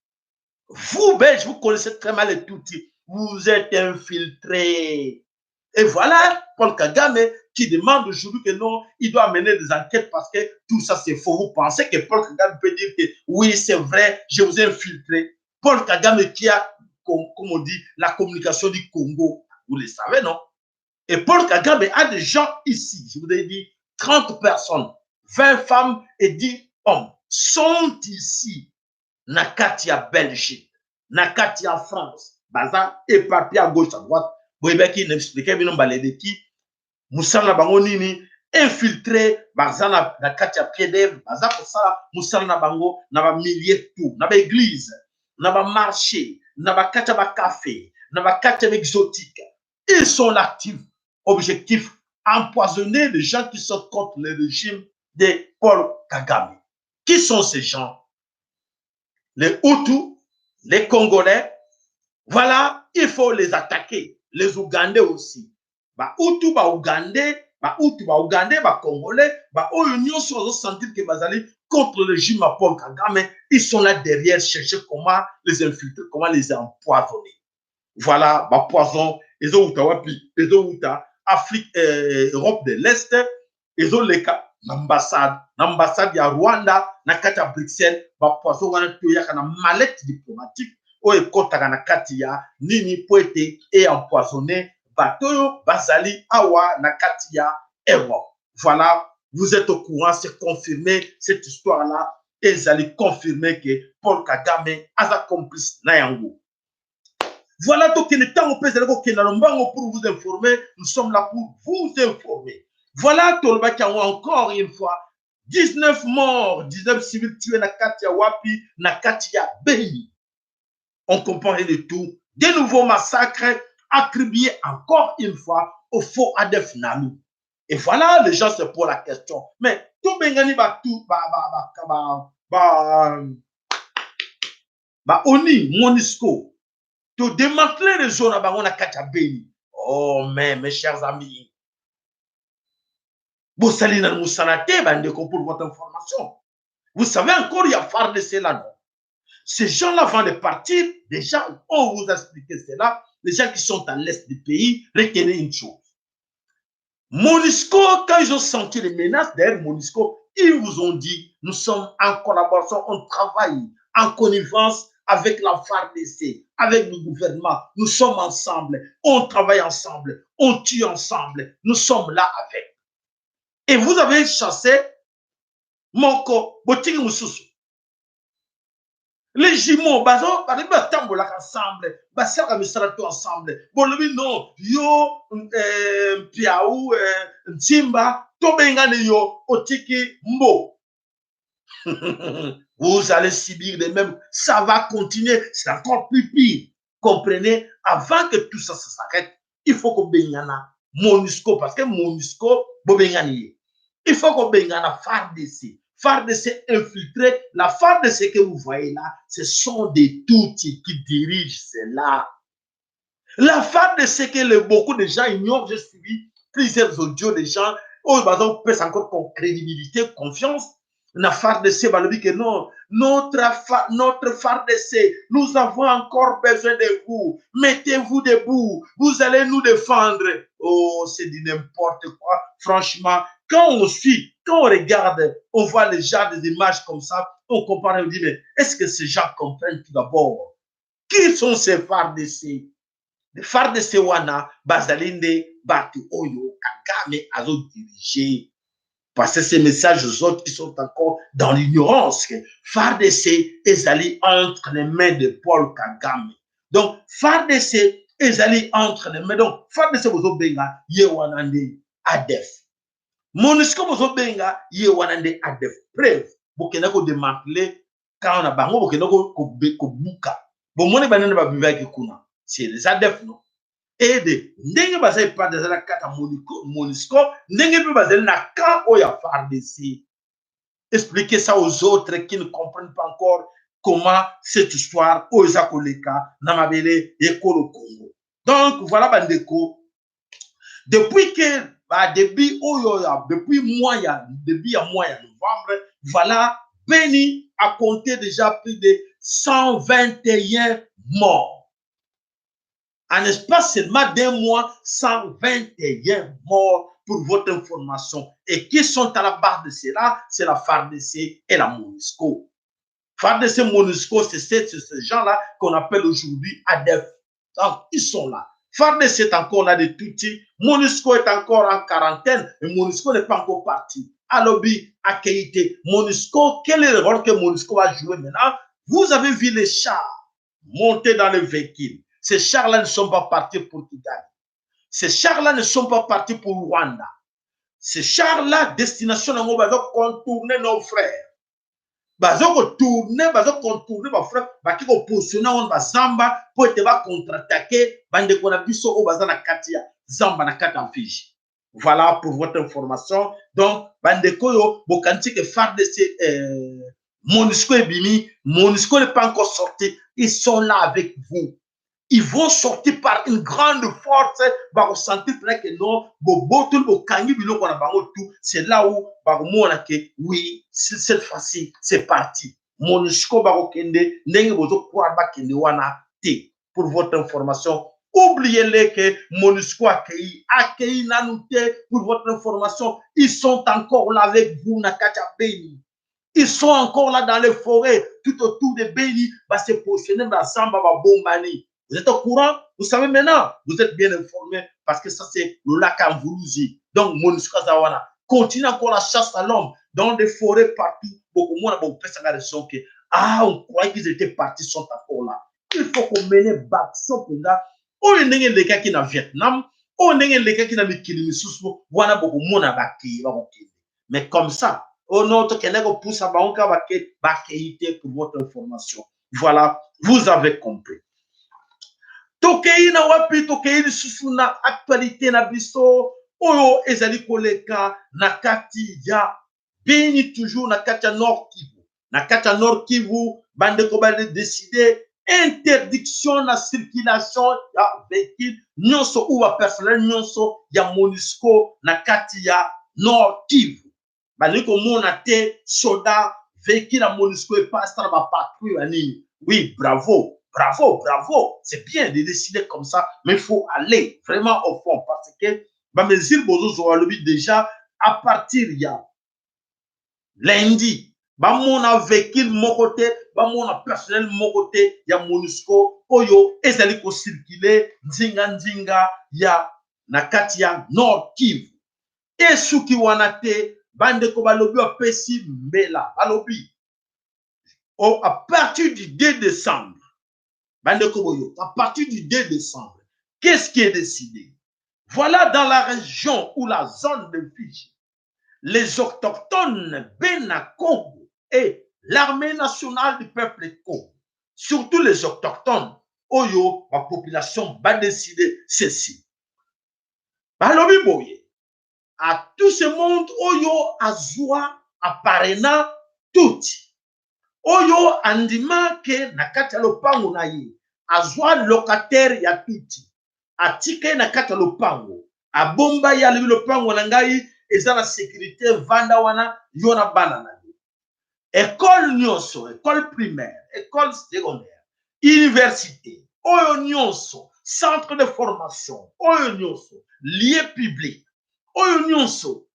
Vous, Belges, vous connaissez très mal les Tutsis. Vous êtes infiltrés. Et voilà Paul Kagame qui demande aujourd'hui que non, il doit mener des enquêtes parce que tout ça, c'est faux. Vous pensez que Paul Kagame peut dire que oui, c'est vrai, je vous ai infiltré? Paul Kagame qui a, comme on dit, la communication du Congo. Vous le savez, non? Et Paul Kagame a des gens ici, je vous ai dit, 30 personnes, 20 femmes et 10 hommes sont ici, na kati ya Belgique, na kati ya France, baza éparpillé à gauche, à droite. Boyebaki na expliquer bino baleleki mosala na bango nini, infiltré baza na kati ya pied, baza kosala mosala na bango na bamilieux tout, na baéglise, na bamarché, na bakati ya bacafé, na bakati ya baexotique. Ils sont l'actif objectif, empoisonner les gens qui sont contre le régime de Paul Kagame. Qui sont ces gens? Les Hutus, les Congolais. Voilà, il faut les attaquer. Les Ougandais aussi. Ba Hutu, ba Ougandais, ba Hutu, ba Ougandais, ba Congolais, ba oyo nyonso bazo sentir que bazali contre le régime à Paul Kagame, ils sont là derrière, chercher comment les infiltrer, comment les empoisonner. Voilà, ba poison, ezowuta wapi? Ezowuta Afrique, Europe de l'Est, ezoleka na ambassade ya Rwanda na kati ya Bruxelles. Bapoison wana toyaka na mallette diplomatique oyo ekɔtaka na kati ya nini mpo ete eempoisonne bato oyo bazali awa na kati ya Europe. Voilà, vous êtes au courant, c'est confirmé, cette histoire là ezali confirmé que Paul Kagame aza complice na yango. Voilà, tokende ntango mpe ezali kokenda lombango pour vous informer. Nous sommes là pour vous informer. Voilà, tolobaki yango encore une fois, 19 morts, 19 civils tués na kati ya wapi? Na kati ya Beni. On comprend rien de tout. Des nouveaux massacres attribués encore une fois au faux ADF Nalu. Et voilà, les gens se posent la question. Mais tout bengani ba tout ba ba ba ba ba ba ONU, MONUSCO, to démanteler les zones na bango na kati ya Beni. Oh mais mes chers amis, bosali na mosala te bandeko. Pour votre information, vous savez encore, il y a FARDC là, non? Ces gens-là, avant de partir, déjà, on vous a expliqué cela, les gens qui sont à l'est du pays, retenez une chose. MONUSCO, quand ils ont senti les menaces derrière MONUSCO, ils vous ont dit, nous sommes en collaboration, on travaille en connivence avec la FARDC, avec le gouvernement. Nous sommes ensemble, on travaille ensemble, on tue ensemble, nous sommes là avec. Et vous avez chassé moko, botiki mususu. Les jumeaux, bazo, balingi batambolaka ensemble, basalaka misala to ensemble. Bolobi non, yo Mpiau, Ntimba, tobengani yo, otiki mbo. Vous allez subir les mêmes. Ça va continuer, c'est encore plus pire. Comprenez, avant que tout ça, ça s'arrête, il faut que bengana MONUSCO, parce que MONUSCO, bobengani. Il faut qu'on bengana FARDC. FARDC infiltré, la FARDC que vous voyez là, ce sont des Tutsis qui dirigent cela. La FARDC que beaucoup de gens ignorent, j'ai suivi plusieurs audios de gens, oh, bah, on pèse encore con crédibilité, confiance. Na FARDC balobi que non, notre FARDC, nous avons encore besoin de vous. Mettez-vous debout, vous allez nous défendre. Oh, c'est du n'importe quoi. Franchement, quand on suit, quand on regarde, on voit les gens des images comme ça, on compare et on dit, mais est-ce que ces gens comprennent tout d'abord qui sont ces FARDC? Les FARDC wana bazali nde bato oyo Kagame azodirige. Passer ces messages aux autres qui sont encore dans l'ignorance que FARDC ezali entre les mains de Paul Kagame. Donc FARDC ezali entre les mains. Donc FARDC bozobenga ye wana nde ADF. MONUSCO bozobenga ye wana nde ADF. Preuve, bokenda kodémanteler camp na bango, bokenda kobuka. Bomoni banene babimaki kuna. C'est les ADF, non? Ede ndenge bazali epai ezali na kati ya MONUSCO, ndenge mpe bazali na camp oyo ya FARDC. Expliquez ça aux autres qui ne comprennent pas encore comment cette histoire oyo eza koleka na mabele ekolo Congo. Donc voilà bandeko, depuis que badébut oyo ya depuis mois ya début ya mois ya novembre, voilà, Beni a compté déjà plus de 121 morts. En espace seulement d'un mois, 121 morts pour votre information. Et qui sont à la base de cela? C'est la FARDC et la MONUSCO. FARDC, MONUSCO, c'est ces gens-là qu'on appelle aujourd'hui ADF. Donc, ils sont là. FARDC est encore là de Tutsi. MONUSCO est encore en quarantaine. Mais MONUSCO n'est pas encore parti. Alobi, akei te. MONUSCO, quel est le rôle que MONUSCO va jouer maintenant? Vous avez vu les chars monter dans le véhicule. Ces chars-là ne sont pas partis pour Kigali. Ces chars-là ne sont pas partis pour Rwanda. Ces chars-là, destination, on va contourner nos frères. Bazo kotourner, bazo contourner bafrère, baki kopositionner wana bazamba mpo ete bacontre-attaquer bandeko na biso oyo baza na kati ya zamba, na kati ya Fizi. Voilà pour votre information. Donc bandeko oyo bokanisi ke FARDC, MONUSCO ebimi, MONUSCO n'est pas encore sorti. Ils sont là avec vous. Ils vont sortir par une grande force. Bakosentir mpenza ke non, bobotoli, bokangi biloko na bango tout. C'est là où bakomona ke oui, cette fois-ci c'est parti. MONUSCO bakokende ndenge bozocroire bakende wana te. Pour votre information, oubliez-les que MONUSCO akei, akei nanu te. Pour votre information, ils sont encore là avec vous na kati ya Beni. Ils sont encore là dans les forêts tout autour de Beni, base positionner bazamba, babombani. Vous êtes au courant? Vous savez maintenant, vous êtes bien informé parce que ça, c'est le lac Amvuluzi. Donc MONUSCO aza wana. Continue encore la chasse à l'homme dans des forêts partout. Beaucoup moins, beaucoup plus raison que ah, on croyait qu'ils étaient partis, sont encore là. Il faut qu'on mène l'action mpenza. Oyo ndenge elekaki na Vietnam, oyo ndenge elekaki na mikili misusu wana, bokomona bakei, bakokende. Mais comme ça, oh non, tokende kopusa bango kaka, bake, bakei te. Pour votre information. Voilà, vous avez compris. Tokei na wapi? Tokei lisusu na actualité na biso oyo ezali koleka na kati ya Beni, toujours na kati ya Nord Kivu. Na kati ya Nord Kivu, bandeko, badécider interdiction na circulation ya véhicule nyonso ou bapersonnel nyonso ya MONUSCO na kati ya Nord Kivu. Balingi komona te soda, véhicule ya MONUSCO epasa na bapatrouille ya nini. Oui, bravo, bravo, bravo, c'est bien de décider comme ça, mais il faut aller vraiment au fond parce que bamesure bozozwa, balobi déjà à partir ya lundi bamona véhicule moko te, bamona personnel moko te ya MONUSCO oyo ezali kocirculer nzinga-nzinga ya na kati ya Nord Kivu. Esuki wana te bandeko, balobi bapesi mbela, balobi à partir du 2 décembre, bandeko boyo, à partir du 2 décembre, qu'est-ce qui est décidé? Voilà, dans la région ou la zone de Fizi, les autochtones Bena Congo et l'armée nationale du peuple Congo, surtout les autochtones oyo ba population, ba décider ceci. Balobi boye: à tout ce monde oyo azwa aparena tuti, oyo andima ke na kati ya lopango na ye azwa locataire ya tuti, atika ye na kati ya lopango, abomba ye, alobi lopango na ngai eza na sécurité, vanda wana yo na bana na yo. École nyonso, école primaire, école secondaire, université, oyo nyonso, centre de formation, oyo nyonso, lieu public, oyo nyonso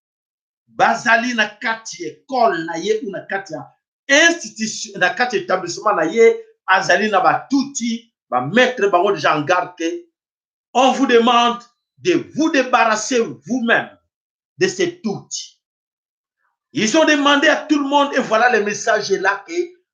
bazali na kati ya école na ye ou na kati ya institution, na kati ya établissement na ye, azali na batutsi, bamettre bango déjà en garde que on vous demande de vous débarrasser vous-même de ces tutsi. Ils ont demandé à tout le monde et voilà, le message est là, que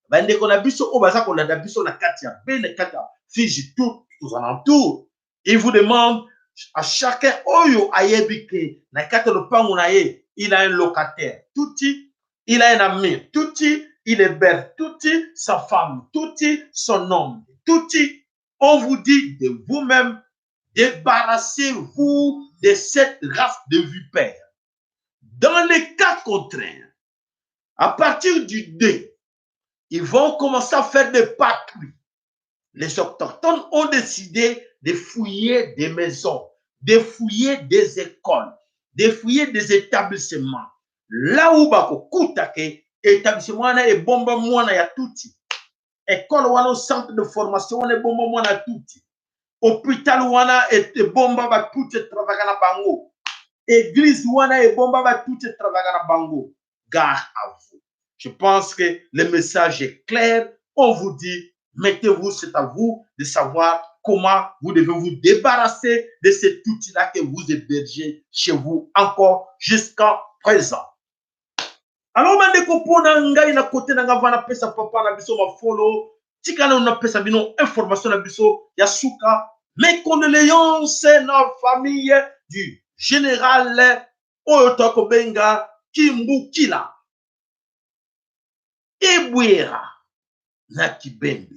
bandeko na biso oyo baza kolanda biso na kati ya Bene, kati ya Fizi, tout aux alentours, il vous demande à chacun oyo ayebi ke na kati ya lopango na ye, il a un locataire tutsi, il a un ami tutsi, il héberge tutsi, sa femme tutsi, son homme tutsi, on vous dit de vous-même, débarrassez-vous de cette race de vipères. Dans les cas contraires, à partir du 2, ils vont commencer à faire des patrouilles. Les autochtones ont décidé de fouiller des maisons, de fouiller des écoles, de fouiller des établissements. Là où bakokuta ke établissement wana ebomba mwana ya tutsi, école wana, centre de formation wana ebomba mwana ya tutsi, hôpital wana ebomba batutsi etravaka na bango, église wana ebomba batutsi etravaka na bango. Gare à vous. Je pense que le message est clair. On vous dit, mettez-vous, c'est à vous de savoir comment vous devez vous débarrasser de cet outil-là que vous hébergez chez vous encore jusqu'à présent. Alors, bandeko, mpona ngai na kote na nga va napesa papa na biso mafolo, tika nano napesa bino information na biso ya suka. Mes condoléances na famille du général oyo tokobenga Kimbukila Ebwera na Kibembe.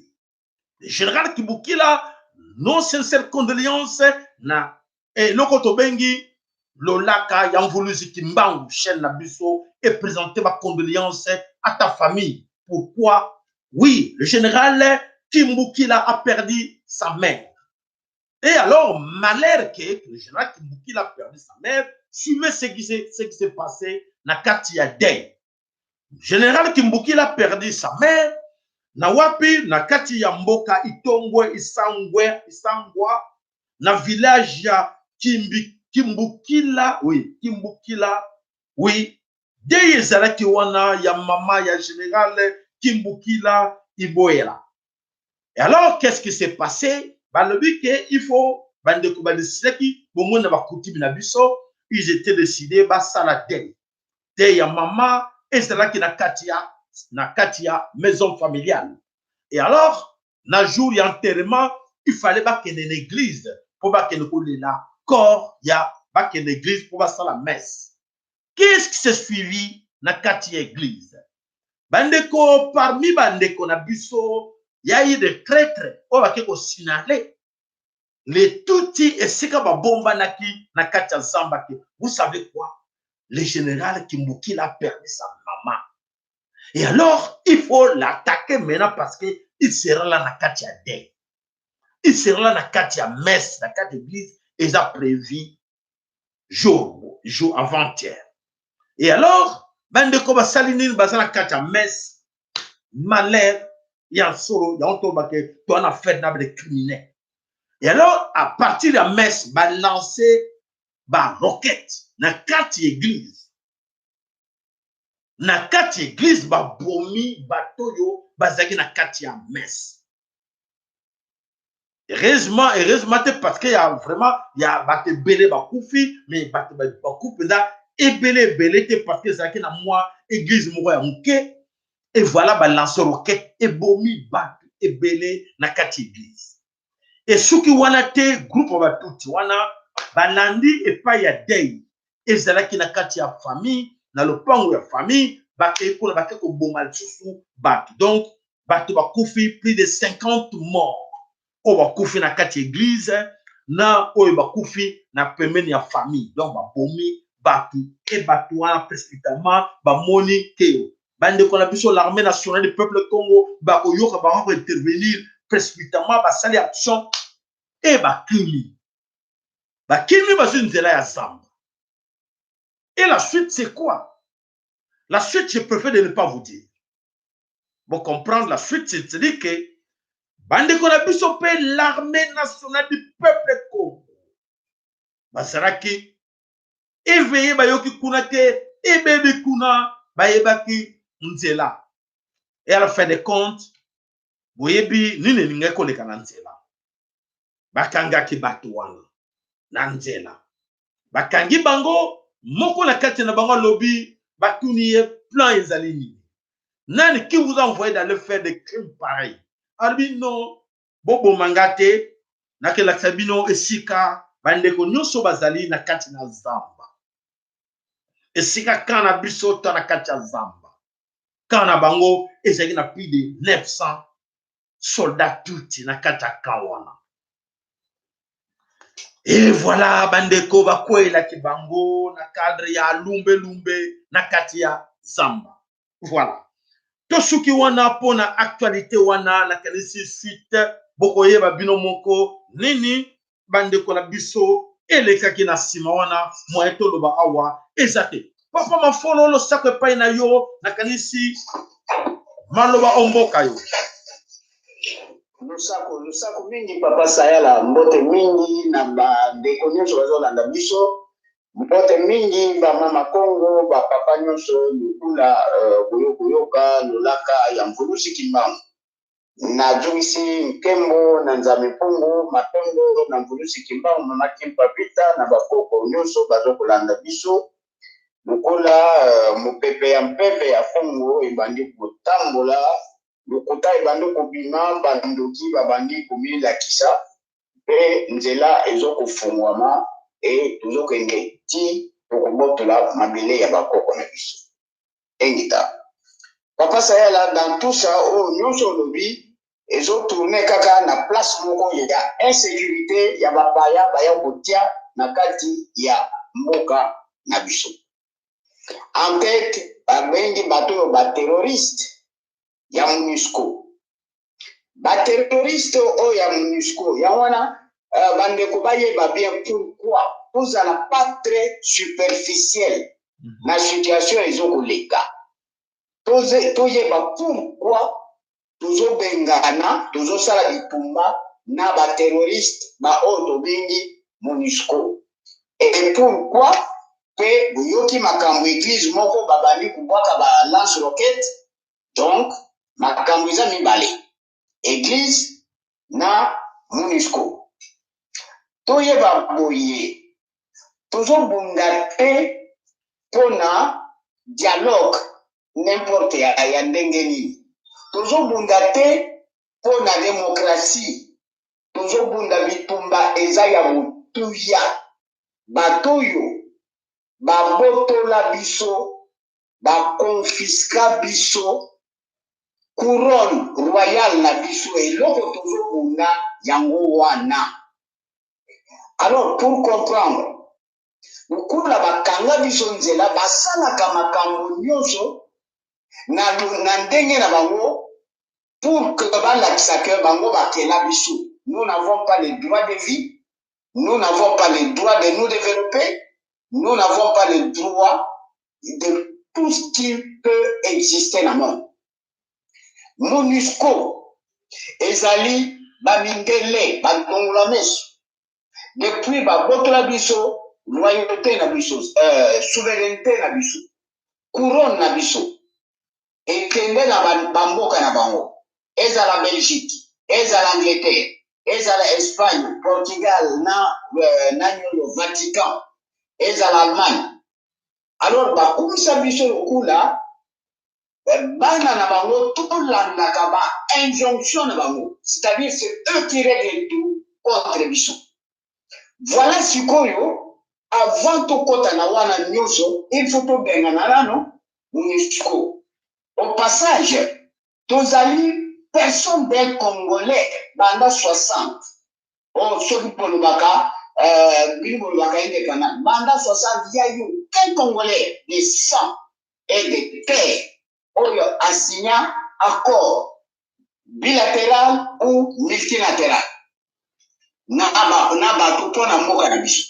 Le général Kimbukila, nos sincères condoléances na eloko tobengi Lolaka ya Mvuluzi Kimbangu, chaîne na biso, et présenter ma condoléance à ta famille. Pourquoi? Oui, le général Kimbukila a perdu sa mère. Et alors, malheur que le général Kimbukila a perdu sa mère, suivez ce qui s'est passé na kati ya deuil. Général Kimbukila a perdu sa mère, na wapi? Na kati ya mboka Itongwe, Isangwe, Isangwa, na village ya Kimbi, Kimbukila, oui, Kimbukila, oui. Deuil ezalaki wana ya mama ya général Kimbukila Iboela. Et alors, qu'est-ce qui s'est passé? Balobi ke il faut bandeko badesidaki bomona bakutimi na biso, ils étaient décidés basala deuil. Deuil ya mama ezalaki na kati ya maison familiale. Et alors, na jour ya enterrement, il fallait bakende na église mpo bakende kolela corps ya, bakende église mpo basala messe. Qu'est-ce qui s'est suivi na kati ya église? Bandeko, parmi bandeko na biso, ya eu de traître oyo bake kosignaler les tutsi esika babombanaki na kati ya zamba ke, vous savez quoi, le général Kimbukila a perdu sa maman et alors il faut l'attaquer maintenant parce que il sera là na kati ya deuil, il sera là na kati ya messe, na kati ya église eza prévu jour avant-hier. Et alors, bandeko basali nini? Baza na kati ya messe, malheur ya solo yango tolobake toa na fête na des criminels. Et alors, à partir ya messe, balance baroquette na kati ya église. Na kati ya église, babomi bato oyo bazalaki na kati ya messe. Heureusement, heureusement te, parce que ya vraiment ya bato ebele bakufi, mais bato bakufi mpenza ebele ebele te, parce que ezalaki na mwa église moko ya moke. Et voilà, balance roquette ebomi bato ebele na kati ya église. Esuki wana te. Groupe ya batutsi wana balandi epai ya deuil ezalaki na kati ya famille, na lopango ya famille, bakei kuna, bakei koboma lisusu bato. Donc bato bakufi, plus de 50 morts oyo bakufi na kati ya église na oyo bakufi na pembeni ya famille. Donc babomi bato e bato wana précipitamment bamoni te. Bandeko na biso, l'armée nationale du peuple Congo, bakoyoka bango, kointervenir précipitamment, basali action e bakimi, bakimi, bazwi nzela ya zamba. Et la suite, c'est quoi? La suite, je préfère de ne pas vous dire. Bo comprendre la suite, c'est-à-dire que bandeko na biso mpe l'armée nationale du peuple Congo bazalaki éveillé, bayoki kuna te ebebi kuna, bayebaki nzela. Et à la fin de compte, boyebi nini elingaki koleka na nzela. Bakangaki bato wana na nzela, bakangi bango. Moko na kati na bango alobi, batuni ye plan ezali nini, nani qui vous a envoyé d'aller faire des crimes pareils? Alobi non, boboma nga te, nakelakisa bino esika bandeko nyonso bazali na kati na zamba, esika camp na biso to na kati ya zamba. Camp na bango ezalaki na plus de 900 soldats tuti na kati ya camp wana. Et voilà, bandeko bakweyelaki bango na cadre ya lumbelumbe na kati ya zamba. Voilà, tosuki wana mpona actualité wana. Nakanisi suite bokoyeba bino moko nini bandeko na biso elekaki na nsima wana. Moye toloba awa eza te. Papa Mafolo, losako epai na yo. Nakanisi maloba omboka yo. Losako, losako mingi, papa Sayala. Mbote mingi na bandeko nyonso bazolanda biso. Mbote mingi bamama Kongo, bapapa nyonso. Lokula boyo koyoka lolaka ya Mvuluzi Kimbangu, nazongisi nkembo na Nzambe Mpungu, matondo na Mvuluzi Kimbangu, mama Kimpa Vita na bakoko nyonso bazokolanda biso. Lokola mopepe ya mpeve ya Kongo ebandi kotambola, lokuta ebandi kobima, bandoki babandi komilakisa, mpe nzela ezokofungwama e tozokende ti tokobotola mabele ya bakoko na biso. Engita, papa Sayala. Dans tout ça, oyo nyonso olobi ezotourne kaka na place moko ya insécurité ya bapaya baya kotia na kati ya mboka na biso. En tête, babengi bato oyo baterroriste ya MONUSCO. Baterroriste oyo ya MONUSCO, yango wana bandeko bayeba bien pourquoi tozala pas très superficiel na situation ezokoleka. Toyeba pourquoi tozobengana, tozosala bitumba na baterroriste baoyo tobengi MONUSCO. Et pourquoi mpe boyoki makambo église moko babandi kobwaka ba lance roquette? Donc makambo eza mibale, église na MONUSCO. Toyeba boye, tozobunda te mpona dialogue n'importe ya ndenge nini, tozobunda te mpo na démocratie. Tozobunda bitumba eza ya motuya. Bato oyo babotola biso, bakonfiska biso couronne royale na biso, eloko tozobunda yango wana. Alors, pour comprendre, lokola bakanga biso nzela, basalaka makambo nyonso na ndenge na bango pour que balakisa ke bango bakela biso. Nous n'avons pas le droit de vie, nous n'avons pas le droit de nous développer, nous n'avons pas le droit de tout ce qui peut exister na monde. MONUSCO ezali bamindele balongola meso depuis babotola biso royauté na biso, souveraineté na biso, couronne na biso ekende na bamboka na bango, ezala Belgique, ezala Angleterre, ezala Espagne, Portugal na nyonso, Vatican, ezala Allemagne. Alors bakumisa biso lokola bana na bango, tolandaka ba injonction na bango, c'est-à-dire c'est eux qui règlent tout contre biso. Voilà. Sikoyo, avant tokɔta na wana nyonso, il faut tobengana nano MONUSCO. Au passage, tozali personne d'un Congolais banda 60 oyo, soki bolobaka bino bolobaka indépendant, banda 60 ya yo aucun Congolais de sang et de terre oyo asigna accord bilatéral ou multilatéral na bato mpo na mboka na biso.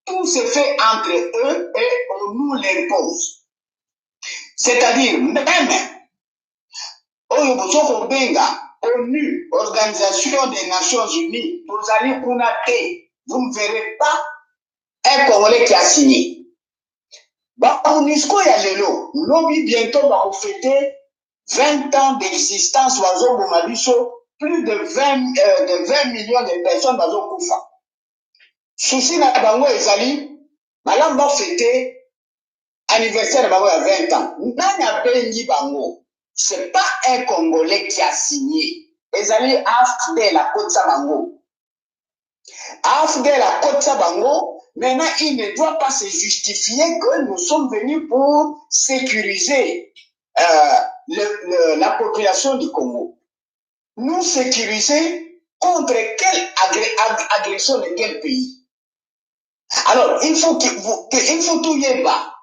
Tout se fait entre eux et on nous l'impose, c'est-à-dire même Oyo bozo kobenga ONU, Organisation des Nations Unies, tozali kuna te. Vous ne verrez pas un Congolais qui a signé. Ba MONUSCO ya lelo, lobi bientôt bako fêter 20 ans d'existence, bazoboma biso plus de 20 millions de personnes bazokufa. Souci na bango ezali malamu bafete anniversaire na bango ya 20 ans. Nani abengi bango? C'est pas un Congolais qui a signé. Ezali AFDL akotisa bango. AFDL akotisa bango. Maintenant, il ne doit pas se justifier que nous sommes venus pour sécuriser la population du Congo. Nous sécuriser contre quelle agression de quel pays? Alors, il faut que vous, que, il faut tout yeba.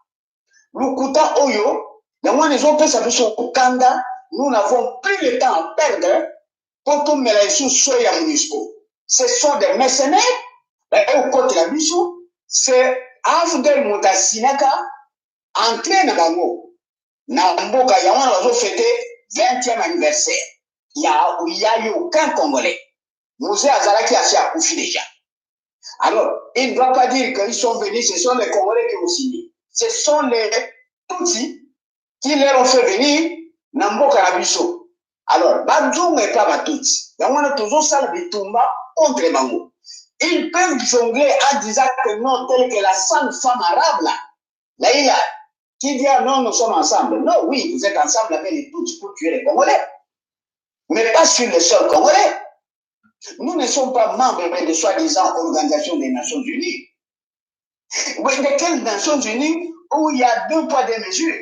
Lukuta oyo, yango wana ezopesa biso kanda, nous n'avons plus le temps à perdre pour tomela lisusu so ya MONUSCO. Ce sont des mercenaires, baye kokotela biso, c'est AFDL moto asinaka entrée na bango na mboka. Yango wana bazofete 20e anniversaire. Ya eu aucun Congolais. Mzee azalaki asi akufi déjà. Alors, il ne doit pas dire qu'ils sont venus, ce sont les Congolais qui ont signé. Ce sont les Tutsis qui leur ont fait venir na mboka na biso. Alors, bazonga epa Batutsi. Yango wana tozosala bitumba contre bango. Ils peuvent jongler en disant que non, tel que la sainte femme arabe là, Laïla, qui dit ah non, nous sommes ensemble. Non, oui, vous êtes ensemble avec les Tutsis pour tuer les Congolais. Mais pas sur le sol congolais. Nous ne sommes pas membres de soi-disant Organisation des Nations Unies. Oui, de quelles Nations Unies où il y a deux poids, deux mesures?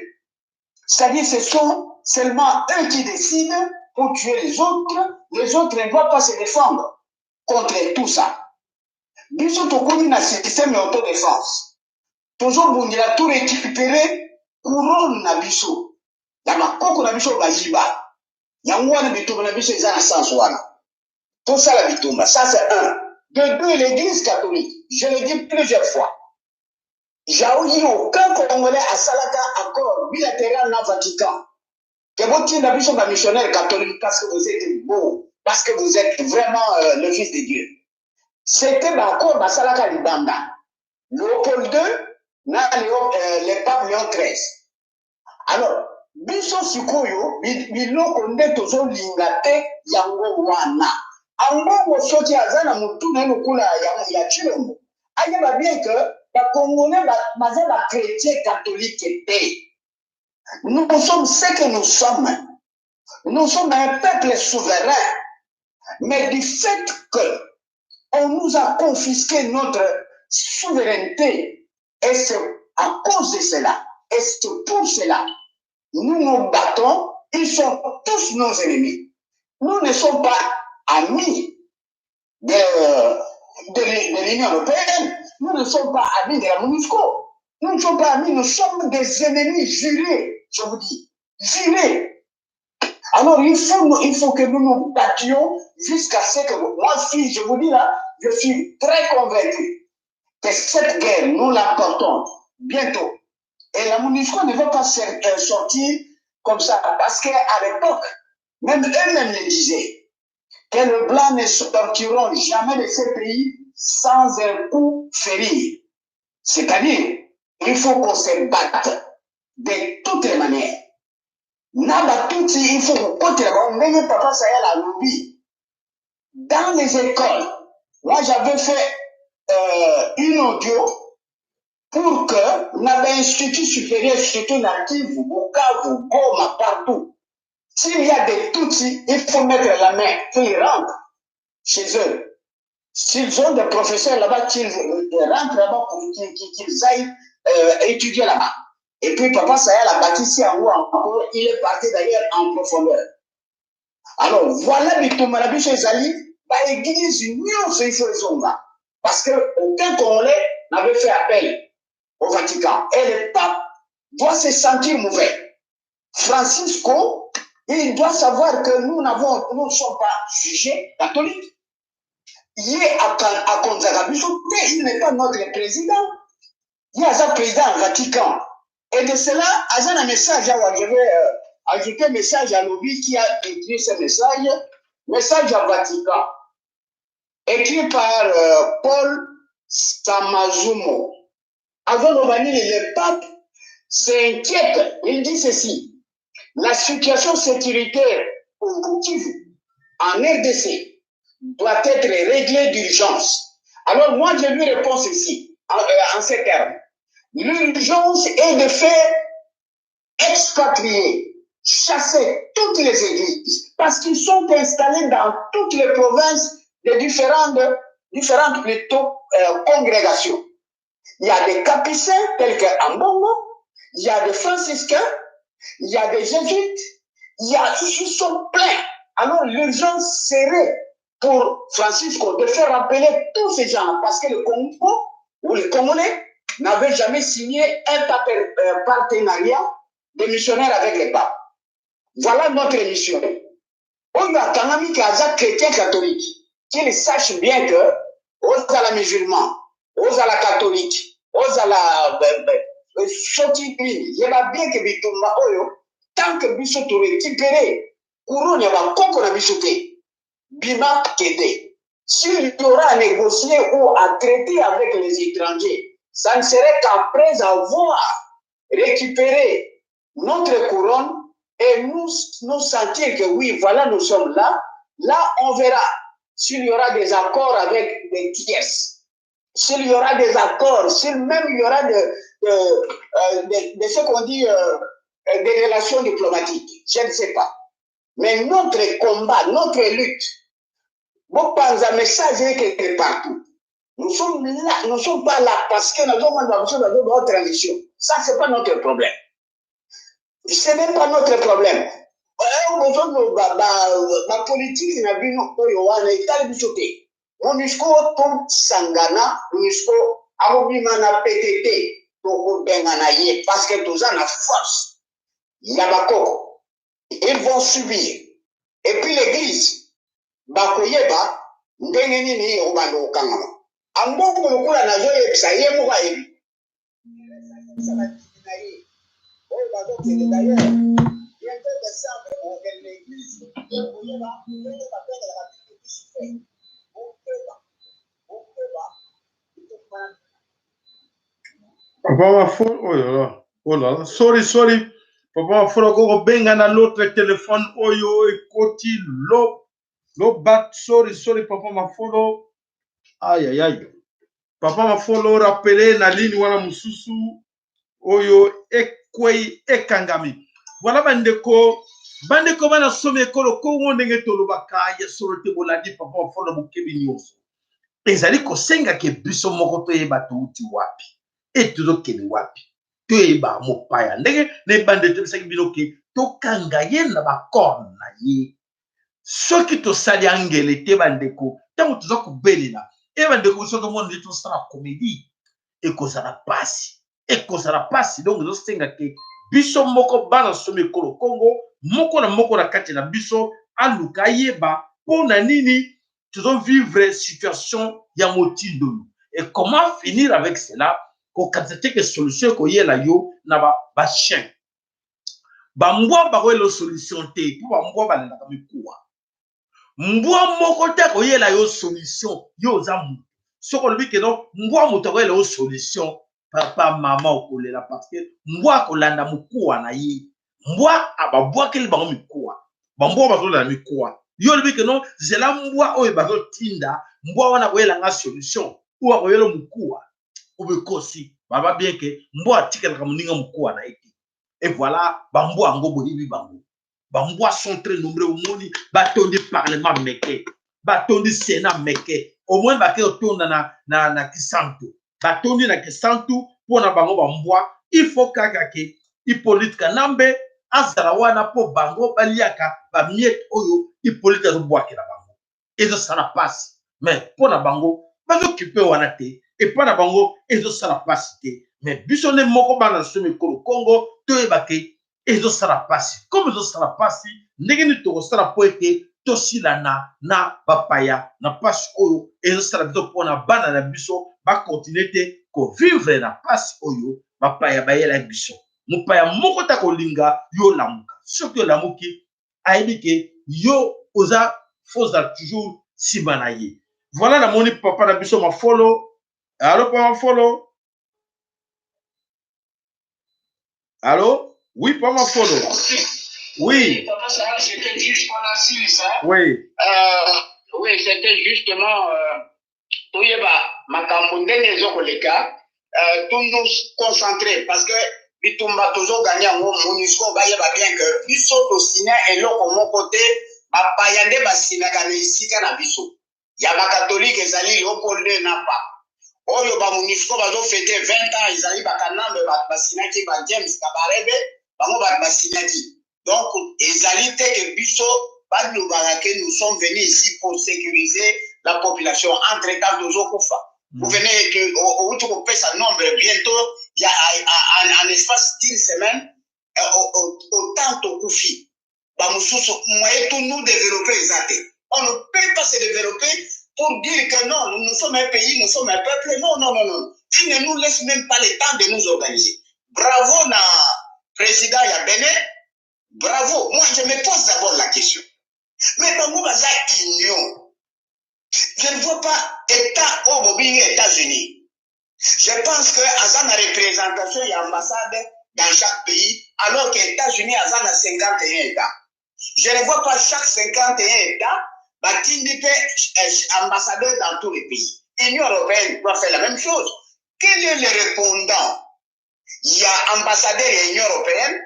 C'est-à-dire ce sont seulement eux qui décident pour tuer les autres ne doivent pas se défendre contre tout ça. Biso tokomi na système ya autodéfense. Tozobundela to récupérer couronne na biso ya bakoko na biso bayiba. Yango wana bitumba na biso eza na sens wana. Tosala bitumba, ça c'est un. De deux, l'Église catholique, je l'ai dit plusieurs fois, jamais aucun Congolais asalaka accord bilatéral na Vatican que botinda biso bamissionnaire catholique parce que vous êtes beau, parce que vous êtes vraiment le fils de Dieu. C'était baaccord basalaka libanda, Léopold II na Léo, le pape Léon XIII. Alors biso sikoyo biloko nde tozolinga te yango wana. Ambongo soki aza na motu na ye lokola ya Tshilombo, ayeba bien que Bacongolais baza bachrétien catholique te. Nous sommes ce que nous sommes, nous sommes un peuple souverain, mais du fait que on nous a confisqué notre souveraineté, et c'est à cause de cela et c'est pour cela nous nous battons. Ils sont tous nos ennemis. Nous ne sommes pas amis de l'Union européenne, nous ne sommes pas amis de la MONUSCO, nous ne sommes pas amis, nous sommes des ennemis jurés, je vous dis, jurés. Alors il faut que nous nous battions jusqu'à ce que, moi si je vous dis là, je suis très convaincu que cette guerre, nous l'emportons bientôt. Et la MONUSCO ne va pas sortir comme ça, parce qu'à l'époque, même eux-mêmes le disaient, que les Blancs ne sortiront jamais de ce pays sans un coup férir. C'est-à-dire, il faut qu'on se batte de toutes les manières. Na Batutsi, il faut kokotela bango ndenge papa Sayala alobi. Dans les écoles, moi j'avais fait une audio pour que na bainstitut supérieur, surtout na Kivu, Bukavu, Goma, partout, s'il y a des Tutsis, il faut mettre la main, qu'ils rentrent chez eux. S'ils ont des professeurs là-bas, qu'ils rentrent là-bas pour qu'ils aillent étudier là-bas. Et puis papa Sayala bâti en haut encore, il est parti d'ailleurs en profondeur. Alors voilà bitumba na biso ezali, baéglise nyonso il faut ezonga. Parce que aucun Congolais n'avait fait appel au Vatican. Et le pape doit se sentir mauvais. Francisco, il doit savoir que nous ne sommes pas jugés catholiques. Ye akonzaka biso te, il n'est pas notre président. Ye aza président ya Vatican. Et de cela, aza na message awa, je vais Ajouter message alobi qui a écrit ce message, message ya Vatican écrit par euh, Paul Samazumo. Azoloba nini? Le pape s'inquiète, il dit ceci: la situation sécuritaire au Kivu, en RDC, doit être réglée d'urgence. Alors moi, je lui réponds ceci, en, euh, en ces termes. L'urgence est de faire expatrier, chasser toutes les églises, parce qu'ils sont installés dans toutes les provinces de différentes, différentes plutôt, euh, congrégations. Il y a des capucins tels que Ambongo, il y a des franciscains, il y a des jésuites, il y a, ils sont pleins. Alors l'urgence serait pour Francisco de faire rappeler tous ces gens, parce que le Congo ou les Congolais n'avaient jamais signé un euh, partenariat de missionnaires avec les papes. Voilà notre mission. Oyo akangami ke aza chrétien catholique, qu'il sache bien que ozala musulman, ozala catholique, ozala euh, soki nini, yeba bien ke bitumba oyo tant que biso to récupérer couronne ya bakoko na biso te, bima kende. S'il y aura à négocier ou à traiter avec les étrangers, ça ne serait qu'après avoir récupéré notre couronne et nous, nous sentir que oui, voilà, nous sommes là. Là, on verra s'il y aura des accords avec des tierces, s'il y aura des accords, s'il même il y aura de, de, euh, de, de ce qu'on dit euh, des relations diplomatiques. Je ne sais pas. Mais notre combat, notre lutte, bopanza message ekende partout. Nous sommes là, nous ne sommes pas là parce que nous avons besoin de transition. Ça, c'est pas notre problème. Ce n'est pas notre problème. Bapolitiki na bino oyo wana etali biso te. Monusco tosangana, Monusco akobima na pete te, tokobengana ye parce que toza na force ya bakoko. Ils vont subir. Et puis l'église bakoyeba ndenge nini ekobanda kokangama. Ambongo lokola nazoyebisa ye moko ayebi na ye oyo bazokende d'ailleurs bientôt décembre okokende na église okoyeba ndenge babengelaka bino lucifer. Bokeba, bokeba. Papa Mafolo, oh là là, oh là là, sorry, sorry. Papa Mafolo akoki kobenga na l'autre téléphone oyo ekoti lo lobat. Sorry, sorry, Papa Mafolo. Aïe, aïe, aïe. Papa Mafolo, rappelé na ligne wana mosusu oyo ekwei ekangami. Voilà bandeko, bandeko bana somi ekolo Kongo ndenge tolobaka ya solo te bolandi Papa Mafolo bokebi nyonso. Ezali kosenga ke biso moko toyeba touti wapi e tozokende wapi, toyeba mopaya ndenge na ebande toyebisaki bino ke tokanga ye na bacorne na ye. Soki tosali angele te bandeko, ntango toza kobelela e bandeko biso tomona nde tosala comédie, ekozala pasi, ekozala pasi. Donc ezosenga ke biso moko bana somi ekolo Kongo, moko na moko na kati na biso aluka ayeba mpo na nini tozovivre situation ya motindo oyo et comment finir avec cela. Kokanisa te ke solution ekoyela yo na bachien ba bambwa, bakoyela solution te mpo bambwa balendaka mikuwa. Mbwa moko te akoyela yo solution. Yo oza motu, soki olobi ke no mbwa moto akoyela yo solution, papa mama okolela, parce que mbwa akolanda mokuwa na ye. Mbwa babwakeli bango mikuwa, bambwa bazolanda mikuwa. Yo olobi ke no zela mbwa oyo bazotinda, mbwa wana akoyela nga solution oyo akoyela mokuwa obekosi baba bien ke mbwa atikelaka moninga mokuwa na ye te. Et voilà, bambwa yango boyebi bango, bambwa sont très nombreux. Omoni batondi parlement meke, batondi sénat meke, omoni bake kotonda na, na, na Kisantu, batondi na Kisantu mpo na bango bambwa. Il faut kaka ke Hippolyte Kanambe azala wana mpo bango baliaka bamiettes oyo Hippolyte azobwakela bango. Ezosala mpasi, mais mpo na bango bazokipe wana te, epa na bango ezosala mpasi te. Mais biso nde moko bana so mikolo Kongo toyeba ke ezosala mpasi. Comme ezosala mpasi, ndenge nini tokosala mpo ete tosilana na bapaya na mpasi oyo ezosala biso, mpona bana na biso bakontinue te kovivre na mpasi oyo bapaya bayela biso? Mopaya moko ta kolinga yo lamuka. Soki olamuki, ayebi ke yo oza foza toujours nsima na ye. Voilà, namoni papa na biso Mafolo. Allo, papa Mafolo. Allo? Oui, papa Mafolo. Oui. Papa Sarah, c'était juste pour la Suisse, hein? Oui. Oui, c'était justement toyeba makambo ndenge ezokoleka, tout nous concentrer parce que bitumba tozoganye yango. MONUSCO bayeba bien que biso tosina eloko moko te, bapaya nde basinaka na esika na biso. Ya bakatolike ezali Léopold II na pape. Oyo baMONUSCO bazofêter 20 ans, ezali bakanambe bato basinaki, ba James Kabarebe, bango bato basinaki. Donc ezali te ke biso balobaka ke nous sommes venus ici pour sécuriser la population, entre temps tozokufa. Vous venez que outi kopesa nombre, bientôt ya en espace d'une semaine, autant tokufi. Bamosusu, moyen tout nous développer eza te. On ne peut pas se développer pour dire que non, nous, nous sommes un pays, nous sommes un peuple. Non, non, non, non, ils ne nous laissent même pas le temps de nous organiser. Bravo na président ya Bénin, bravo. Moi, je me pose d'abord la question, mais bango baza union, je ne vois pas état oyo bobingi États-Unis. Je pense que aza na représentation ya ambassade dans chaque pays, alors que États-Unis aza na 51 états. Je ne vois pas chaque 51 états batindi mpe ambassadeur dans tous les pays. Union européenne doit faire la même chose. Quel est le répondant? Il y a ambassadeur ya Union européenne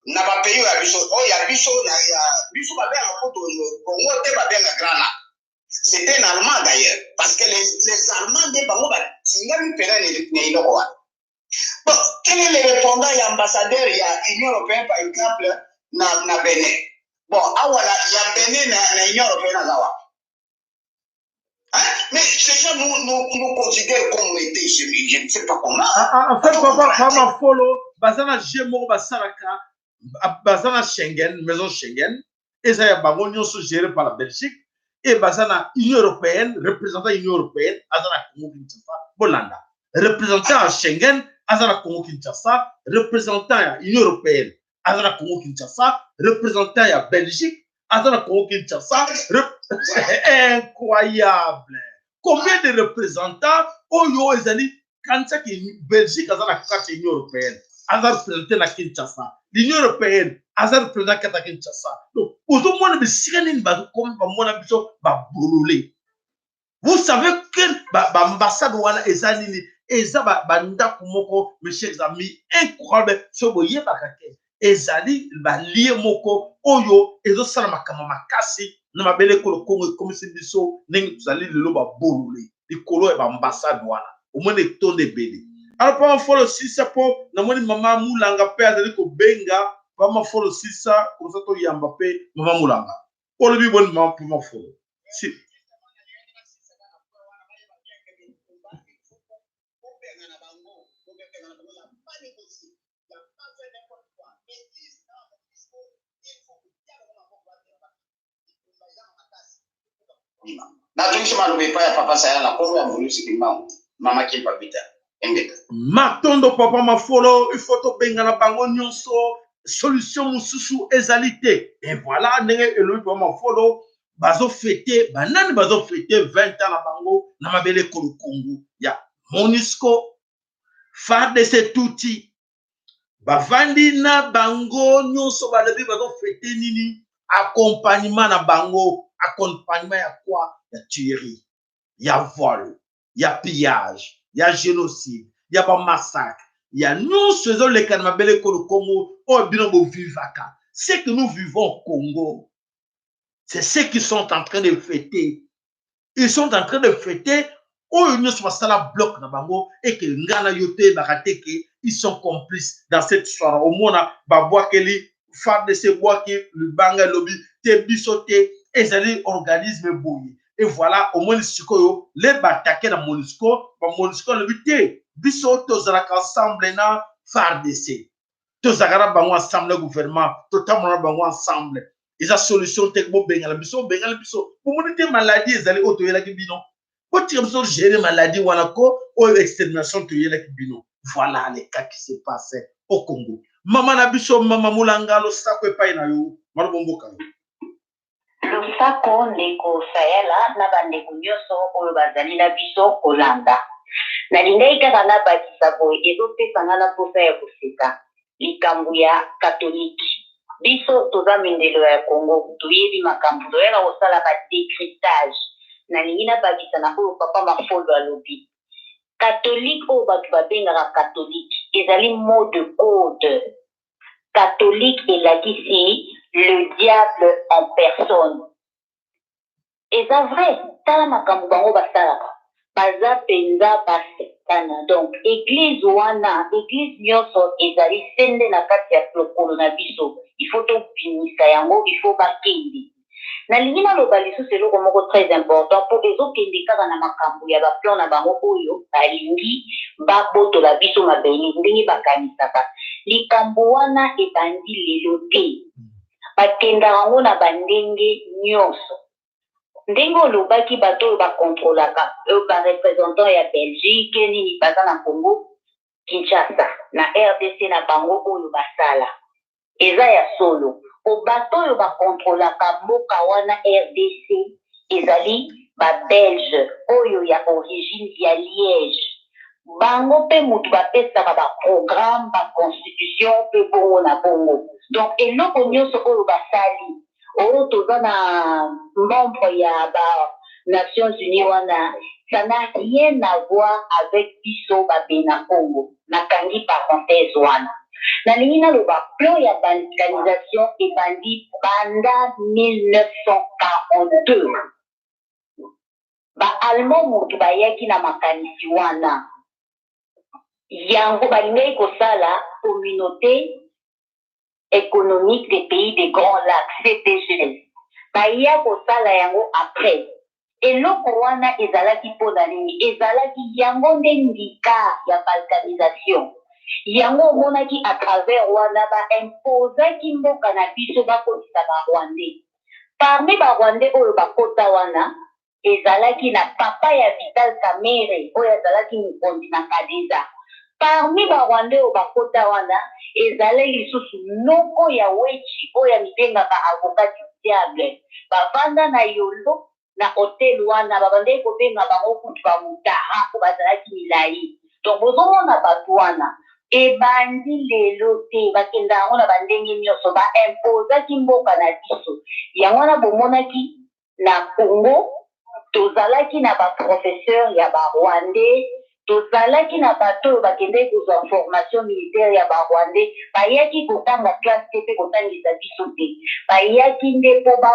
na bapays oyo ya biso, oyo ya biso na ya biso babengaka kutu Congo te, babenga Grand Lac. C'était un Allemand d'ailleurs, parce que les Allemands nde bango batingami mpena na eloko wana. Bon, quel est le répondant ya ambassadeur ya Union européenne, par exemple na Bénin? Bon, awa ya Bénin na Union européenne aza wapi, hein? Mais ces gens nous considèrent comme étaient, je ne sais pas comment. Ah, ah, en fait, papa, papa Folo, baza na jeu moko basalaka, baza na Schengen, maison Schengen, eza ya bango nyonso, géré par la Belgique, et baza na Union européenne, représentant Union européenne aza na Congo Kinshasa. Bolanda, représentant ya Schengen aza na Congo Kinshasa, représentant ya Union européenne aza na Congo Kinshasa, représentant ya Belgique aza na Congo Kinshasa. Incroyable, combien de représentants oyo ezali! Kanisaki Belgique aza na kati ya Union européenne, aza représenté na Kinshasa. L'Union européenne aza représenté kati ya Kinshasa. Donc ozomona bisika nini bakomi bamona biso babolole. Vous savez que baambassade wana eza nini? Eza bandako moko, mes chers amis, incroyable. So boyebaka te, ezali balie moko oyo ezosala makambo makasi na mabele ekolo Kongo. Ekomisi biso ndenge tozali lelo babolole likolo ya baambassade wana. Omoni etonda ebele. Alors, papa Mafolo, sisa, mpo namoni mama Mulanga mpe azali kobenga. Papa Mafolo, sisa kosa toyamba mpe mama Mulanga. Olobi boni, mama Mafolo? Si. Bobengana bango, bobengana bango, ya pas négocier, ya pas faire n'importe quoi. Bêtise na MONUSCO, il faut kotia bango maboko, batela bitumba eza na makasi. Nazongisi maloba epai ya papa Saya na nkombo ya Mvulusi Kimbangu, mama Kimpa Vita Engeta. Matondo, papa Mafolo. Il faut tobengana bango nyonso, solution mosusu ezali te. Et voilà ndenge elobi papa Mafolo, bazofêter banani? Bazofêter 20 ans na bango na mabele ekolo Kongo ya MONUSCO, FARDC tuti bavandi na bango nyonso. Balobi bazofêter nini? Accompagnement na bango. Accompagnement ya quoi? Ya tuerie, ya vol, ya pillage, ya génocide, ya bamassacre, ya nyonso ezoleka na mabele ekolo Congo oyo bino bovivaka. Ce que nous vivons au Congo, c'est ce qu'ils sont en train de fêter. Ils sont en train de fêter oyo nyonso basala bloc na bango eke nga na yo toyebaka te ke ils sont complices dans cette histoire. Omona babwakeli FARDC, bwaki libanga, elobi te biso te, ezali organisme boye. Et voilà, omoni sikoyo le batake na MONUSCO. BaMONUSCO alobi te, biso tozalaka ensemble na FARDC, tozalaka na bango ensemble na gouvernement, totambola na bango ensemble. Eza solution te. Bobengana biso, bobengana biso. Bomoni te maladie ezali oyo toyelaki bino? Botika biso gérer maladie wana ko oyo extermination toyelaki bino. Voilà les cas qui se passe au Congo. Mama na biso, mama Mulanga, losako epai na yo, maloba mboka yo. Losako ndeko Sayala na bandeko nyonso oyo bazali na biso kolanda. Nalingaki kaka nabakisa boye, ezopesa nga na mposa ya koseka likambo ya katolike. Biso toza mindelo ya Congo, toyebi makambo, toyaka kosala ba décryptage. Nalingi nabakisa na oyo papa Mafolo alobi. Katolike oyo bato babengaka katolike ezali mot de code. Catholique elakisi le diable en personne. Eza vrai, tala makambo bango basalaka. Baza penza ba satana. Donc eglise wana, eglise nyonso ezali sende na kati ya lokolo na biso. Il faut tobimisa yango, il faut bakende. Nalingi naloba lisusu eloko moko très important mpo ezokende kaka na makambo ya ba plan na bango oyo balingi babotola biso mabele ndenge bakanisaka. Likambo wana ebandi lelo te. Bakendaka yango na bandenge nyonso. Ndenge olobaki bato oyo bakontrolaka, ba representant ya Belgique nini baza na Congo Kinshasa na RDC na bango oyo basala. Eza ya solo po bato oyo ba controlaka mboka wana rdc ezali ba belge oyo ya origine ya Liège bango pe mutu ba pesaka ba programme ba constitution pe bongo na bongo donc eloko nioso oyo basali oh toza na membre ya ba Nations Unies wana ça n'a rien à voir avec biso ba bena Congo. Nakangi parenthèse wana. Nalingi naloba plan ya balkanisation ebandi banda 1942. Ba Allemands mutu bayaki na makanisi wana. Yango balingaki kosala communauté economique des pays des grands lacs, CPGL. Baya kosala yango après. Eloko wana ezalaki mpo na nini? Ezalaki yango nde ndika ya balkanisation. Yango omonaki à travers wana ba imposaki mboka na biso bakotisa ba Rwandais. Parmi ba Rwandais oyo bakota wana ezalaki na papa ya Vital Kamerhe oyo azalaki mokonzi na Kadeza. Parmi ba Rwandais oyo bakota wana ezalaki lisusu noko ya Wetshi oyo amibengaka avocat du diable. Bavanda na Yolo na hotel wana, babandaki kobenga bango kutu ba mutara po bazalaki milayi. Donc bozomona batu wana ebandi lelo te, bakenda yango na ba ndenge nionso, ba imposaki mboka na biso. Yango wana bomonaki na Congo tozalaki na ba professeurs ya ba rwandais, tozalaki na bato oyo bakendaki kozwa formation militaire ya ba rwandais, bayaki kotanga classe te mpe kotangisa biso te, bayaki nde mpo ba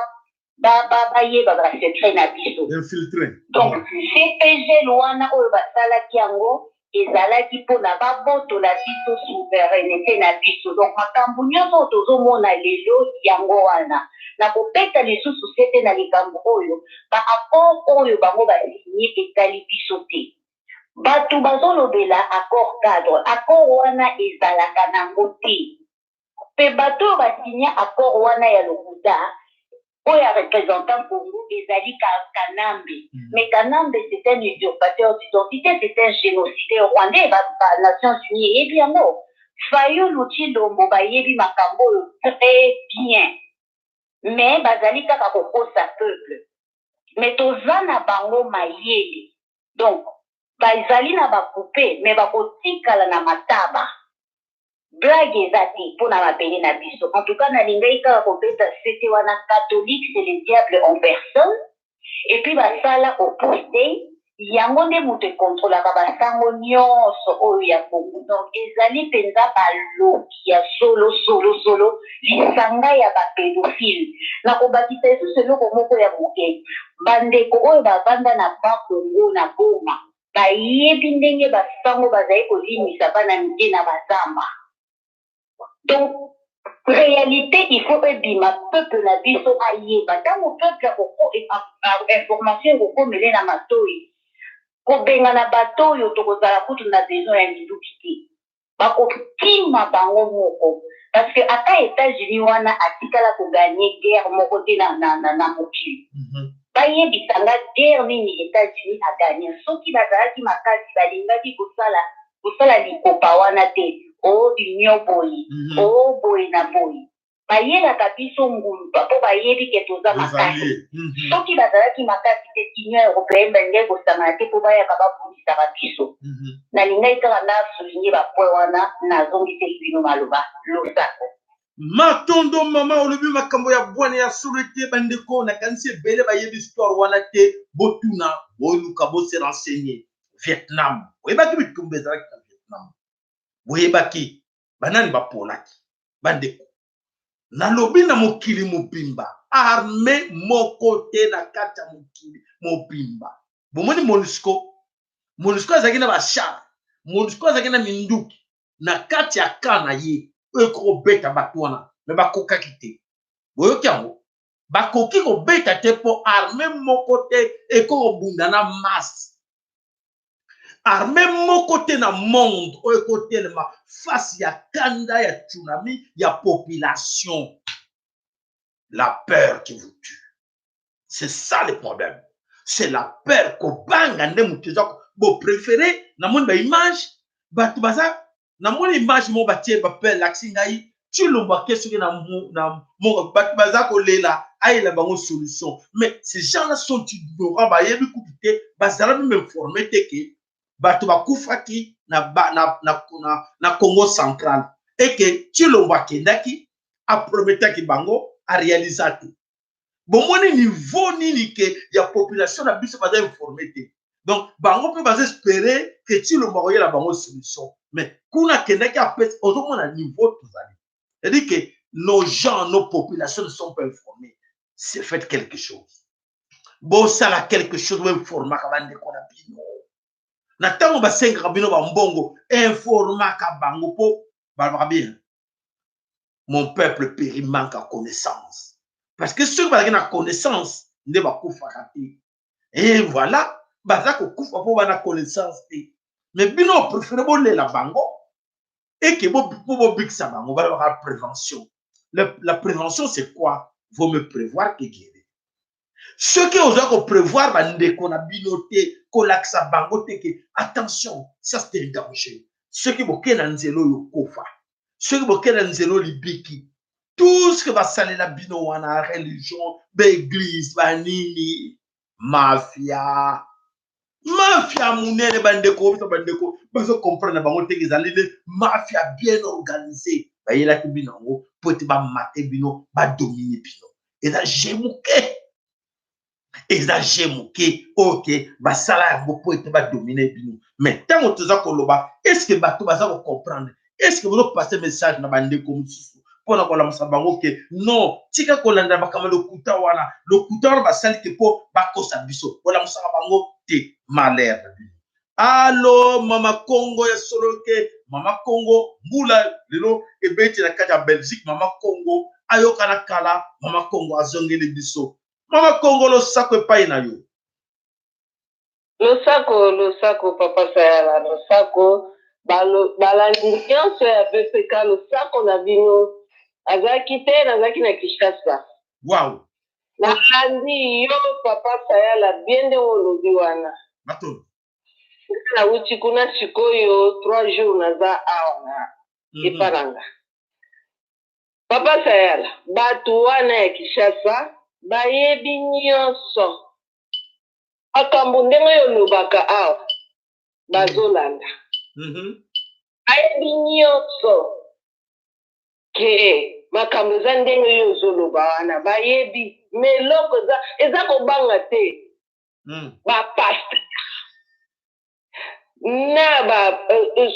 ba ba bayeba ba secret na biso. Infiltre. Donc CPGL wana oyo basalaki yango ezalaki mpona babotola biso souveraineté na biso. Donc makambo nyonso oyo tozomona lelo yango wana. Nakobeta lisusu sete na likambo oyo, ba accord oyo bango basigne etali biso te. Bato bazolobela accord cadre, accord wana ezalaka nango te. Mpe bato oyo basigna accord wana ya lokuta, oyo a representant Congo ezali Kanambe. Mais Kanambe c'est un usurpateur d'identité, c'est un génocidaire rwandais, ba, ba Nations Unies eyebi yango. Fayulu Tshilombo bayebi makambo oyo très bien. Mais bazali kaka kokosa peuple. Mais toza na bango mayele. Donc bazali na ba coupe mais bakotikala na mataba. Blague eza te pona mabele na biso. En tout cas nalingaki kaka kobeta sete wana catholique c'est le diable en personne et puis basala opus dei yango nde moto econtrolaka ba sango nionso oyo ya Congo donc ezali penza baloki ya solo solo solo lisanga ya ba pedophile. Nakobakisa lisusu eloko moko ya moke bandeko oyo bavanda na bas Congo na Goma Bayebi ndenge ba sango bazali kolimwisa bana mike na ba zamba. Donc realite il faut ebima peuple na biso ayeba. Tango peuple akoko information ekokomela ye na matoyi, kobengana bato oyo tokozala kutu na besoin ya minduki te. Bakokima bango moko parce que ata Etats Unis wana atikala ko gagner guerre moko te na, na, na, na mokili. Bayebisa nga guerre nini Etats Unis a gagner? Soki bazalaki makasi balingaki kosala kosala likopa wana te. O union boye, o boye na boye, bayelaka biso ngulupa mpo bayebi ke toza makasi. Soki bazalaki makasi te, Union européenne balingaki kosangana te mpo bayaka babundisaka biso. Nalingaki kaka na souligne bapoint wana, nazongiseli bino maloba. Losako. Matondo mama, olobi makambo ya bwana ya solo ete bandeko, nakanisi ebele bayebi histoire wana te. Botuna, boluka, bose renseigner. Vietnam, oyebaki bitumba ezalaki na Vietnam? Boyebaki banani bapolaki? Bandeko, nalobi na mokili mobimba, arme moko te na kati ya mokili mobimba. Bomoni Monusco, Monusco azalaki na bachar, Monusco azalaki na minduki na kati ya camp na ye oyo ekoki kobeta bato wana, me bakokaki te. Boyoki yango, bakoki kobeta te mpo arme moko te ekoki kobunda na masse. Arme moko te na monde oyo ekotelema face ya kanda ya tsunami ya population. La peur qui vous tue, c'est ça le problème, c'est la peur. Kobanga nde moto eza bopréféré. Namoni baimage, bato baza, namoni image moko batie, bape lakisi ngai Tshilombo ake soki na moko, bato baza kolela ayela bango solution. Mais ces gens là sont ignorants, bayebi kutu te, bazala meme informé te ke bato bakufaki na Congo central et ke Tshilombo akendaki, aprometaki bango, arealiza te. Bomoni niveau nini ke ya population na biso baza informé te? Donc bango mpe baza espérer ke Tshilombo akoyela bango solution, mais kuna akendaki apesi. Ozomona niveau tozali, c'est-à-dire que nos gens, nos populations ne sont pas informés. C'est fait quelque chose, bosala quelque chose, boinformaka bandeko na bino na ntango basengaka bino bambongo. Informaka bango mpo balobaka bien: "Mon peuple périt manque à connaissance", parce que soki bazalaki na connaissance nde bakufaka te. Et voilà, baza kokufa mpo bana connaissance te. Mais bino préféré bolela bango eke mpo bobikisa bango. Balobaka prévention. La prévention, c'est quoi? Vaut mieux prévoir que guérir. Soki oza koprévoir bandeko na bino te, kolakisa bango te ke attention, ça c'est un danger, soki bokei na nzela oyo kofa, soki bokei na nzela oyo libiki, tout ce que basalela bino wana, religion, baeglise, banini, mafia, mafia monene. Bandeko, biso bandeko bazocomprendre bango ndenge ezali nde mafia bien organisé. Bayelaki bino yango mpo ete bamate bino, badomine bino. Eza jeu moke, eza jeu moke oyo ke basala yango mpo ete badomine bino. Mais ntango toza koloba, est-ce bato baza kocomprendre? Est-ce bozopase message na bandeko mosusu mpona kolamusa bango ke non, tika kolanda makambo lokuta wana, lokuta wana basali te mpo bakosa biso? Kolamusaka bango te, malheur na bino. Alo mama Kongo ya solo ke mama Kongo, mbula lelo ebeti na kati ya Belgique. Mama Kongo ayokana kala, mama Kongo azongeli biso. Mama Kongo, losako epai na yo. Losako, losako papa Sayala, losako balandi nyonso ya VPK, losako na bino. Azalaki te, nazalaki na Kinshasa. Nalandi yo papa Sayala bien ndenge olobi wana. Matondo. Nauti kuna sikoyo 3 jours, naza awa na epa na nga. Papa Sayala, bato wana ya Kinshasa bayebi nyonso makambo ndenge oyo olobaka awa, bazolanda. Bayebi nyonso ke makambo eza ndenge oyo ozoloba wana, bayebi. Me eloko eza kobanga te. Bapasteur na ba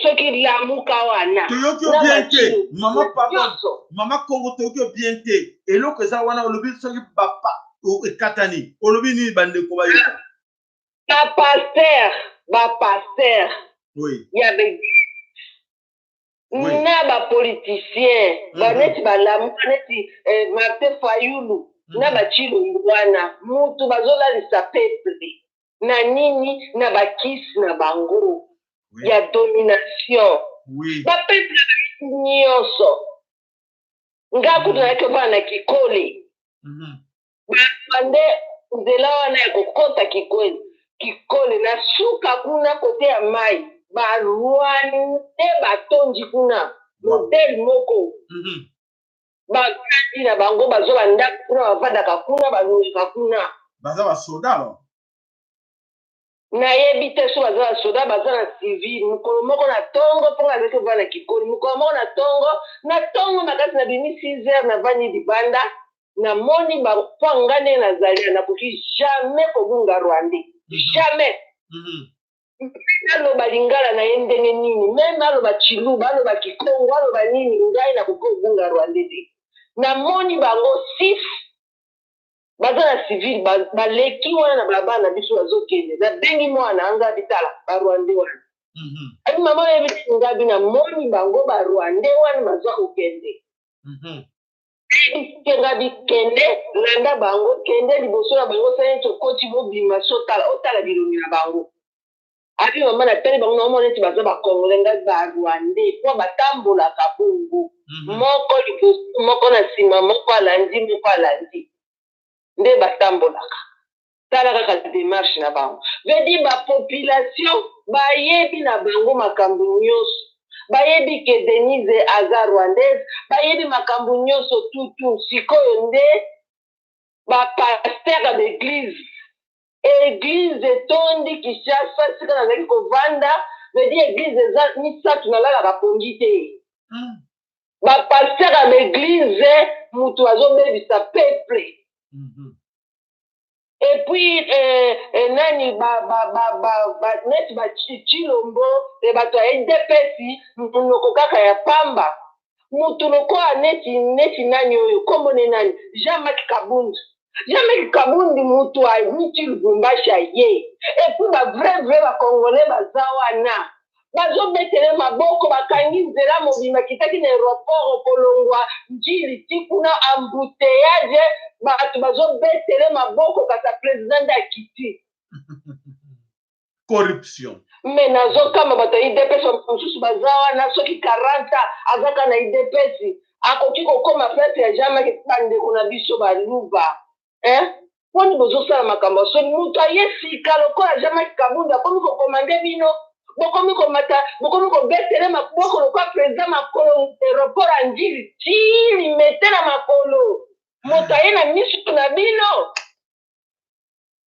soki lamuka wana. Toyoki yo bien te mama, pardon. Mama Kongo, toyoki yo bien te. Eloko eza wana, olobi soki bapa ekatani, olobi nini? Bandeko bayoka. Bapasteur, bapasteur ya na bapoliticien, baneti balamuka, neti Martin Fayulu na bachilombo wana, mutu bazolalisa peuple na nini? Na bakisi na bango ya domination. Bapeuple nyonso, nga kutu nayaki ovanda na Kikoli, bande nzela wana ya kokɔta Kikwele, Kikole na suka kuna kote ya mai. Barwandais batondi kuna modele moko. Bavandi na bango, bazwa bandako kuna, bavandaka kuna, balongaka kuna. Baza basoda alors? Nayebi te so baza basoda, baza na civil. Mokolo moko na ntongo, mpo nga azalaki kovanda na Kikoni, mokolo moko na ntongo, na ntongo makasi, nabimi 6 heures, navandi libanda, namoni mpo nga ndenge nazali, nakoki jamais kobunga Rwandais, jamais. Aloba lingala na ye ndenge nini, même aloba Tshiluba, aloba Kikongo, aloba nini, ngai nakoki kobunga Rwandais te. Namoni bango six, baza na civil, baleki wana na balabala na biso, bazokende. Nabengi mwana angabi: "Tala Barwandais wana." Abi: "Mama, oyebi te?" Ngabi: "Namoni bango, Barwandais wana baza kokende." Ngabi: "Kende, landa bango, kende liboso na bango, sala neti okoti, bobima so otala, otala bilongi na bango." Abi: "Mama, natali bango, naomona neti baza Bacongolais." Ngai: "Barwandais, mpo batambolaka bongo, moko liboso, moko na nsima, moko alandi, moko alandi, nde batambolaka. Tala kaka démarche na bango." Veut dire bapopulation bayebi na bango makambo nyonso, bayebi ke Denise aza Rwandaise, bayebi makambo nyonso tutu. Sikoyo nde bapasteur ya baeglise, église etondi Kinshasa. Sika nazalaki kovanda, veut dire église eza misato, nalalaka pongi te. Bapasteur ya baeglise moto azobebisa peuple. Et puis nani ba, ba, ba, ba, ba, neti bachilombo, bato ya UDPS, monoko kaka ya pamba. Motu lokola neti nani oyo, kombo ne nani, Jean-Marc Kabund. Jean-Marc Kabund motu awuti Lubumbashi aye, et puis bavrai vrai Bacongolais baza wana, bazobetele maboko, bakangi nzela mobimba, kitaki na aéroport kolongwa Njili ti kuna, embouteillage, bato bazobetele maboko, kasa président nde akiti. Corruption. Me nazokama bato ya UDPS mosusu baza wana, soki 40 azaka na UDPS, akoki kokóma place ya Jean-Marc. Bandeko na biso baluba, eh? Mponi bozosala makambo ya soni? Moto aye sika lokola Jean-Marc Kabund akomi kokomande bino, bokomi komata, bokomi kobetele maboko lokola président, makolo aéroport ya Njili ti Limete na makolo, moto aye na miso na bino.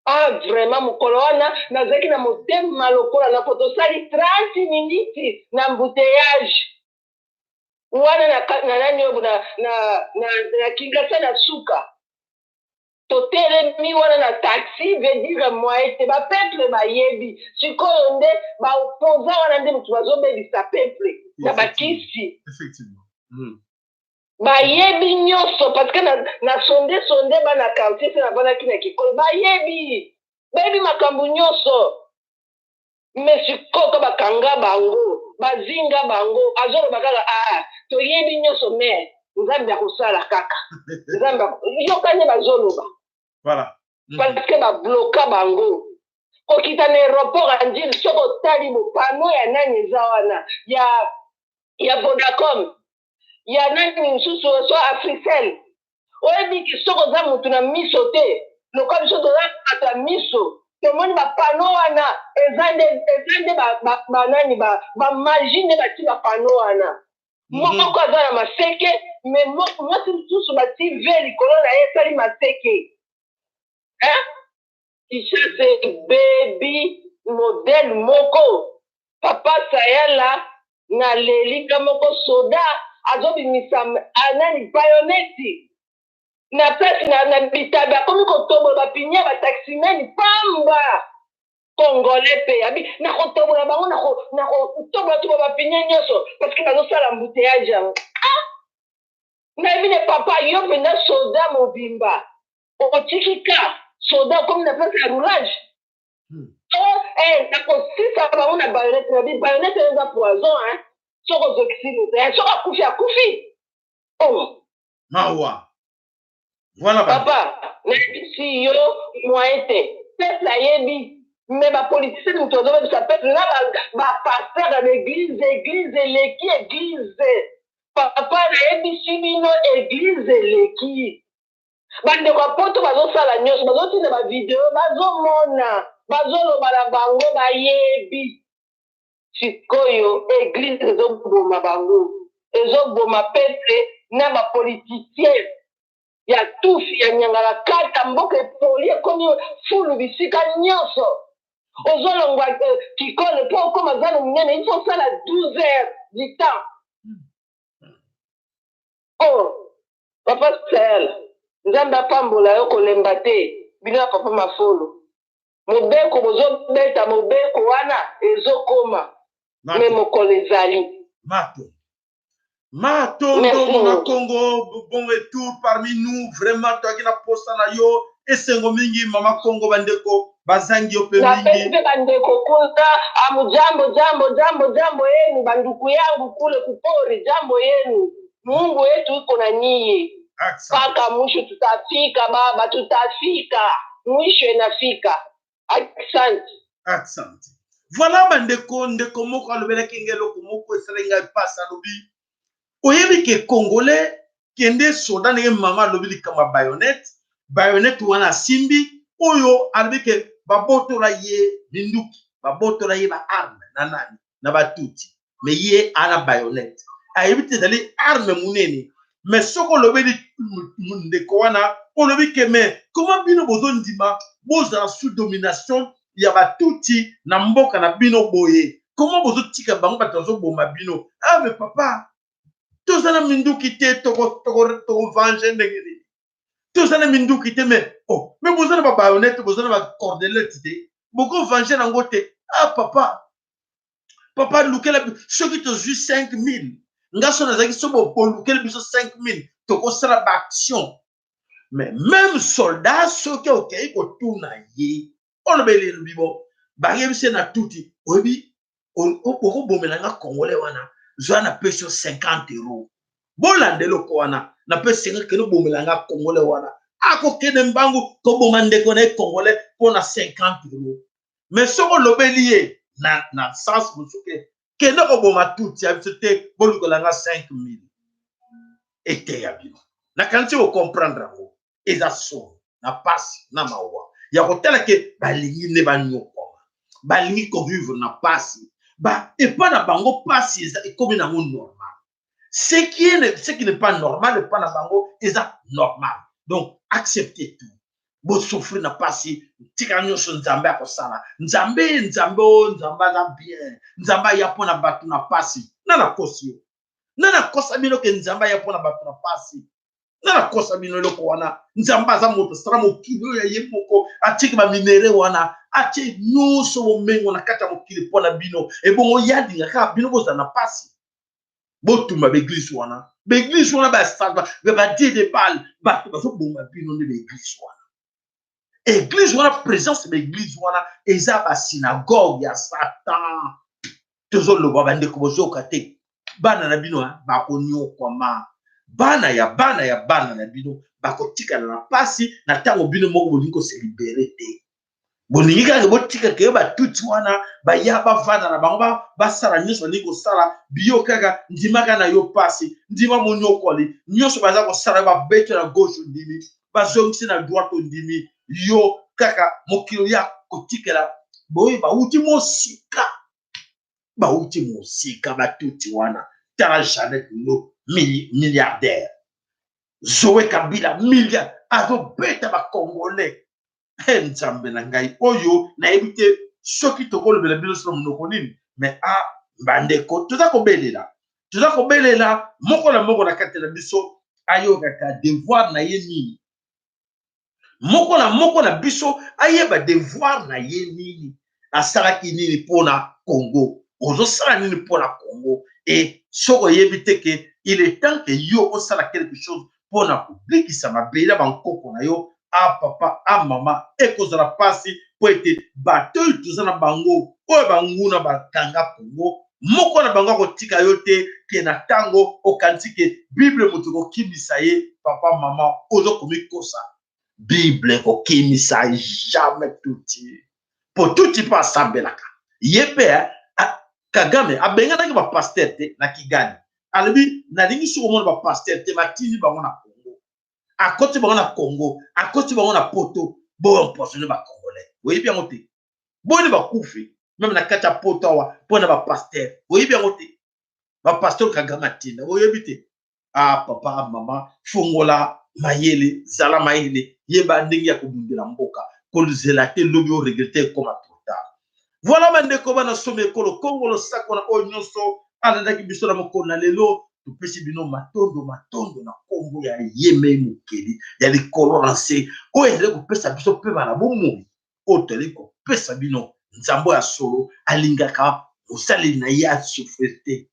Ah, vraiment, mokolo wana nazalaki na motema lokola na po tosali 30 minutes na embouteillage wana na nani oyo na Kinshasa, na suka totelemi wana na taxi. Veut dire moyen te, bapeuple bayebi. Sikoyo nde baopoza wana nde moto bazobebisa peuple na bakisi. Bayebi nyonso, parce que na sonde sonde bana quartier se navandaki na Kikolo, bayebi makambo nyonso. Me sikoyo bakanga bango, bazinga bango, azoloba kaka: "Ah, toyebi nyonso, me Nzambe akosala kaka." Nzambe yoka nde bazoloba. Parce que babloka bango kokita na aéroport ya Njili. Soki otali bopano ya nani eza wana, ya Vodacom, ya nani mosusu, so Africell, oyebi ki soki oza motu na miso te lokola biso toza bato ya miso, tomoni bapano wana eza nde banani, bamagie nde bati bapano wana. Moko aza na maseke, me mwasi mosusu bati ve likolo na ye, esali maseke. Kinshasa ebebi modele moko. Papa Sayala, nalelika moko, soda azobimisa nani, bayoneti na place na bitabe, akomi kotombola bapneu bataximeni pamba. Congolais mpe abi nakotombola bango, nakotombola to bapneu nyonso, parce que bazosala embouteillage yango. Ah, nayebi ne papa, yo mpenza soda mobimba otiki ka soda okomi na place ya roulage. Nakosisa bango na bayonete. Na bi bayonete eza poison, hein? Soki ozokisi moto, soki akufi, akufi. Oh. Mawa, voilà. Papa, nayebisi yo, moyen te. Peuple ayebi, me bapoliticien moto azobebisa peuple na bapasteur ya baeglise. Église eleki, église, papa, nayebisi bino, église eleki. Bandeko ya Poto bazosala nyonso, bazotinda bavideo, bazomona, bazoloba na bango, bayebi. Sikoyo eglise ezoboma bango, ezoboma peuple na ba politiciens ya tufi ya nyangalakata. Mboka epoli, ekomi fulu bisika nyonso. Ozolongwa kikole mpo okoma zano monene, il faut osala 12 heures du temps. Oh papa Sahel, Nzambe apambola yo, kolemba te. Bino ya papa Mafolo, mobeko bozobeta, mobeko wana ezokoma me mokolo ezali. Mato matondo mama Congo, bon retour parmi nous. Vraiment toyaki na posa na yo, esengo mingi mama Congo, bandeko bazangi yo mpe mingi. Napesi mpe bandeko kuna amujambo, jambo jambo jambo yenu banduku yangu kule kupori, jambo yenu. Mungu wetu iko na niye mpaka mwisho. Tutafika baba, tutafika, mwisho inafika. Asante. Asante. Voilà bandeko, ndeko moko alobelaki ngai eloko moko esalaki ngai mpasi. Alobi oyebi ke congolais kende soda, ndenge mama alobi likambo ya bayonete, bayonete wana asimbi oyo, alobi ke babotola ye minduki, babotola ye ba arme na nani na batuti, me ye ana bayonete, ayebi te ezali arme monene. Me soki olobeli ndeko wana, olobi ke me koma bino bozondima bozala sous domination ya batuti na mboka na bino boye, koma bozotika bango bato bazoboma bino? Ah me papa, toza na minduki te, tokovange ndenge nini? Toza na minduki te. Me oh, me boza na babayonete, boza na bacordelete te, bokovange nango te? Ah papa, papa, lukela soki tozwi 5000, nga so nazalaki so bolukeli biso 5000, tokosala baaction. Mais même soldat, soki okei kotuna ye, olobeli elobi bo bayebisi na tuti, oyebi okobomela nga congolais wana, zwa napesi yo 50 euro. Bolanda eloko wana, napesi nga, kende obomela nga congolais wana. Akokende mbangu koboma ndeko na ye congolais mpo na 50 euro. Mais soki olobeli ye na sens mosusu ke kende koboma tuti ya biso te, bolukela nga 5000, eteya bino. Nakanisi kocomprendre yango. Eza soni na pasi na mawa ya kotala ke balingi nde banyokwama, balingi kovivre na pasi ba epa na bango. Pasi eza ekomi nango normal. Ce qui n'est pas normal epa na bango eza normal. Donc acceptez tout, bosouffrir na pasi, tika nyonso Nzambe akosala. Nzambe, Nzambe oyo, Nzambe aza bien. Nzambe aya mpo na bato na pasi. Na nakosi yo? Na nakosa bino ke Nzambe aya mpo na bato na pasi? Na nakosa bino eloko wana? Nzambe aza moto asala mokili oyo ya ye moko, atieki baminerais wana, atie nyonso bomengo na kati ya mokili mpo na bino. Ebongo ye alinga kaka bino bozala na pasi. Botumba baeglise wana, baeglise wana badie de bale, bato bazoboma bino nde baeglise wana. Eglise wana, présence baeglise wana eza basynagogue ya Satan. Tozoloba bandeko, bozoka te. Bana na bino bakonyokwama, bana ya bana ya bana na bino bakotikala na pasi na ntango bino moko bolingi kose libérer te. Bolingi kaka botika ke batuti wana baya bavanda na bango, basala nyonso balingi kosala. Biyo kaka ndimaka na yo pasi, ndima monyokoli nyonso baza kosala. Babeti na gauche, ondimi, bazongisi na droite, ondimi. Yo kaka mokili ya kotikela boye. Bauti mosika, bauti mosika batuti wana. Tala Jeannette Lo, milliardaire, Zoe Kabila milliard, azobeta bacongolais. He Nzambe na ngai, oyo nayebi te soki tokolobela bino so na monoko nini. Me a bandeko, toza kobelela, toza kobelela moko na moko na kati na biso ayokaka devoir na ye nini. Moko na moko na biso ayeba devoir na ye nini, asalaki nini mpona Congo, ozosala nini mpona Congo. E soki oyebi te ke il est temps ke yo osala quelque chose mpona kobikisa mabele ya bankoko na yo, a papa, a mama, ekozala mpasi mpo ete bato oyo toza na bango oyo banguna bakanga Congo, moko na bango akotika yo te ke na ntango okanisi ke Bible moto ekokimisa ye. Papa, mama, ozokomikosa. Bible ekokimisa jamais tuti, po tuti mpo asambelaka ye mpe. Kagame abenganaki bapasteur te na Kigali. Alobi nalingi soki omona bapasteur te, batindi bango na Congo, akoti bango na Congo, akoti bango na Poto, boempoisonne bacongolais. Oyebi yango te? Boni bakufi. Meme na kati ya poto awa mpo na bapasteur, boyebi yango te? Bapasteur Kagame atinda, boyebi te? Ah papa, ah mama, fongola mayele, zala mayele, yeba ndenge ya kobundela mboka, kozela te lobi oregrete ekoma trop tard. Voilà bandeko bana somi ekolo Kongo, losako na oyo nyonso alandaki biso na mokolo na lelo. Topesi bino matondo, matondo na nkombo ya yemei mokeli ya likolo na nse, oyo ezali kopesa biso pema na bomoi oyo tozali kopesa bino. Nzambe ya solo alingaka mosaleli na ye asouffrir te,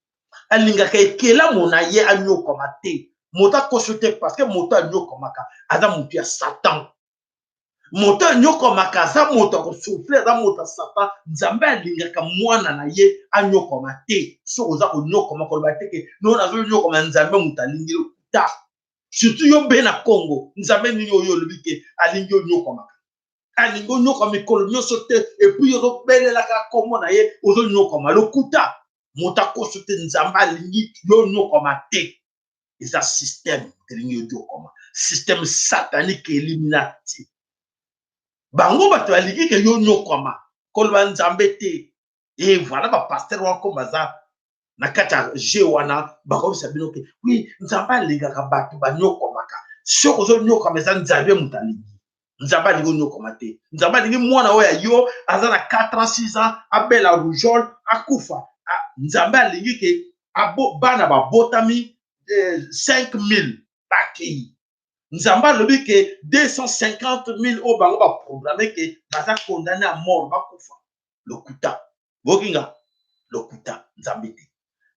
alingaka ekelamu na ye anyokwama te. Moto akosi te, parce que moto anyokwamaka aza moto ya Satan. Moto anyokwamaka aza moto akosouffrir, aza moto ya Satan. Nzambe alingaka mwana na ye anyokwama te. Soki oza konyokwama, koloba te ke no nazonyokwama, Nzambe moto alingi, lokuta. Surtout yo mpe na Congo, Nzambe nini oyo olobi ke alingi onyokwamaka? Alingi onyokwama mikolo nyonso te, epuis ozobelelaka nkombo na ye, ozonyokwama, lokuta. Moto akoso te, Nzambe alingi yo onyokwama te. Eza système elingi yo onyokwama, système satanique eliminati. Bango bato balingi ke yo onyokwama, koloba Nzambe te. E voilà bapasteur wana ko baza na kati ya jeu wana, bakobisa bino ke wi, Nzambe alingaka bato banyokwamaka. Soki ozonyokwama, eza Nzambe moto alingi? Nzambe alingi onyokoma te. Nzambe alingi mwana oyo ya yo aza na 4 ans, 6 ans, abela rougeole, akufa? Nzambe alingi ke bana babotami 5000 bakei? Nzambe alobi ke 250 000 oyo bango baprogramme ke baza condamné à mort bakufa? Lokuta, bokinga lokuta, Nzambe te.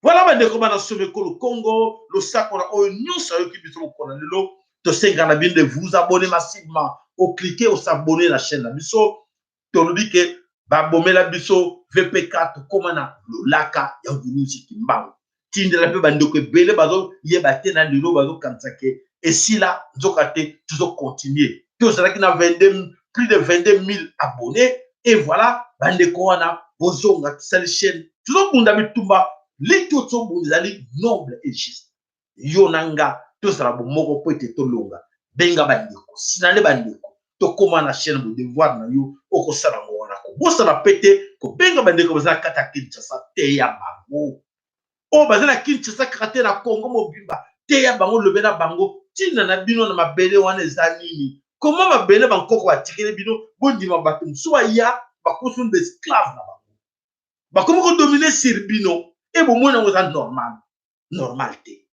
Voilà bandeko bana somi ekolo Congo, losako na oyo nyonso ayoki biso mokolo na lelo. Tosenga na bino de vous abonner massivement, oclique, osabonne na chaîne na biso. Tolobi ke babomela biso VPK, tokóma na lolaka ya Mvuluzi Kimbangu. Tindela mpe bandeko ebele bazoyeba te na lelo, bazokanisa ke esila, nzoka te, tozocontinue. Tozalaki na 22, plus de 22 000 abonnés et voilà bandeko wana bozonga, tosali chaîne, tozobunda bitumba lito, tozobunda ezali noble et juste. Yo na nga tozala bomoko mpo ete tolonga. Benga bandeko, sinale bandeko, tokóma na chaîne. Bo devoir na yo okosala yango wana. Kobosana pe te kobenga bandeko baza na kati ya Kinshasa, teya bango oyo baza na Kinshasa kaka te, na Congo mobimba. Teya bango, lobela bango ntina na bino na mabele wana eza nini, koma mabele bankoko batikeli bino, bondima bato mosusu baya bakosi bino baesclave na bango, bakomi kodomine sur bino. E bomoni yango eza normal? Normal te,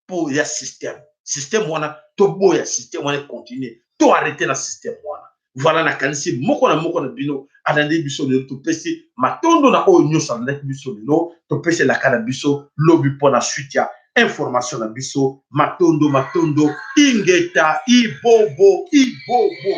mpo ya système. Système wana toboya, système wana econtinue, to arrête na système wana. Voilà, nakanisi moko na moko na bino alandi biso lelo. Topesi matondo na oyo nyonso alandaki biso lelo. Topesi elaka na biso lobi mpo na suite ya information na biso. Matondo, matondo, ingeta, ibobo, ibobo.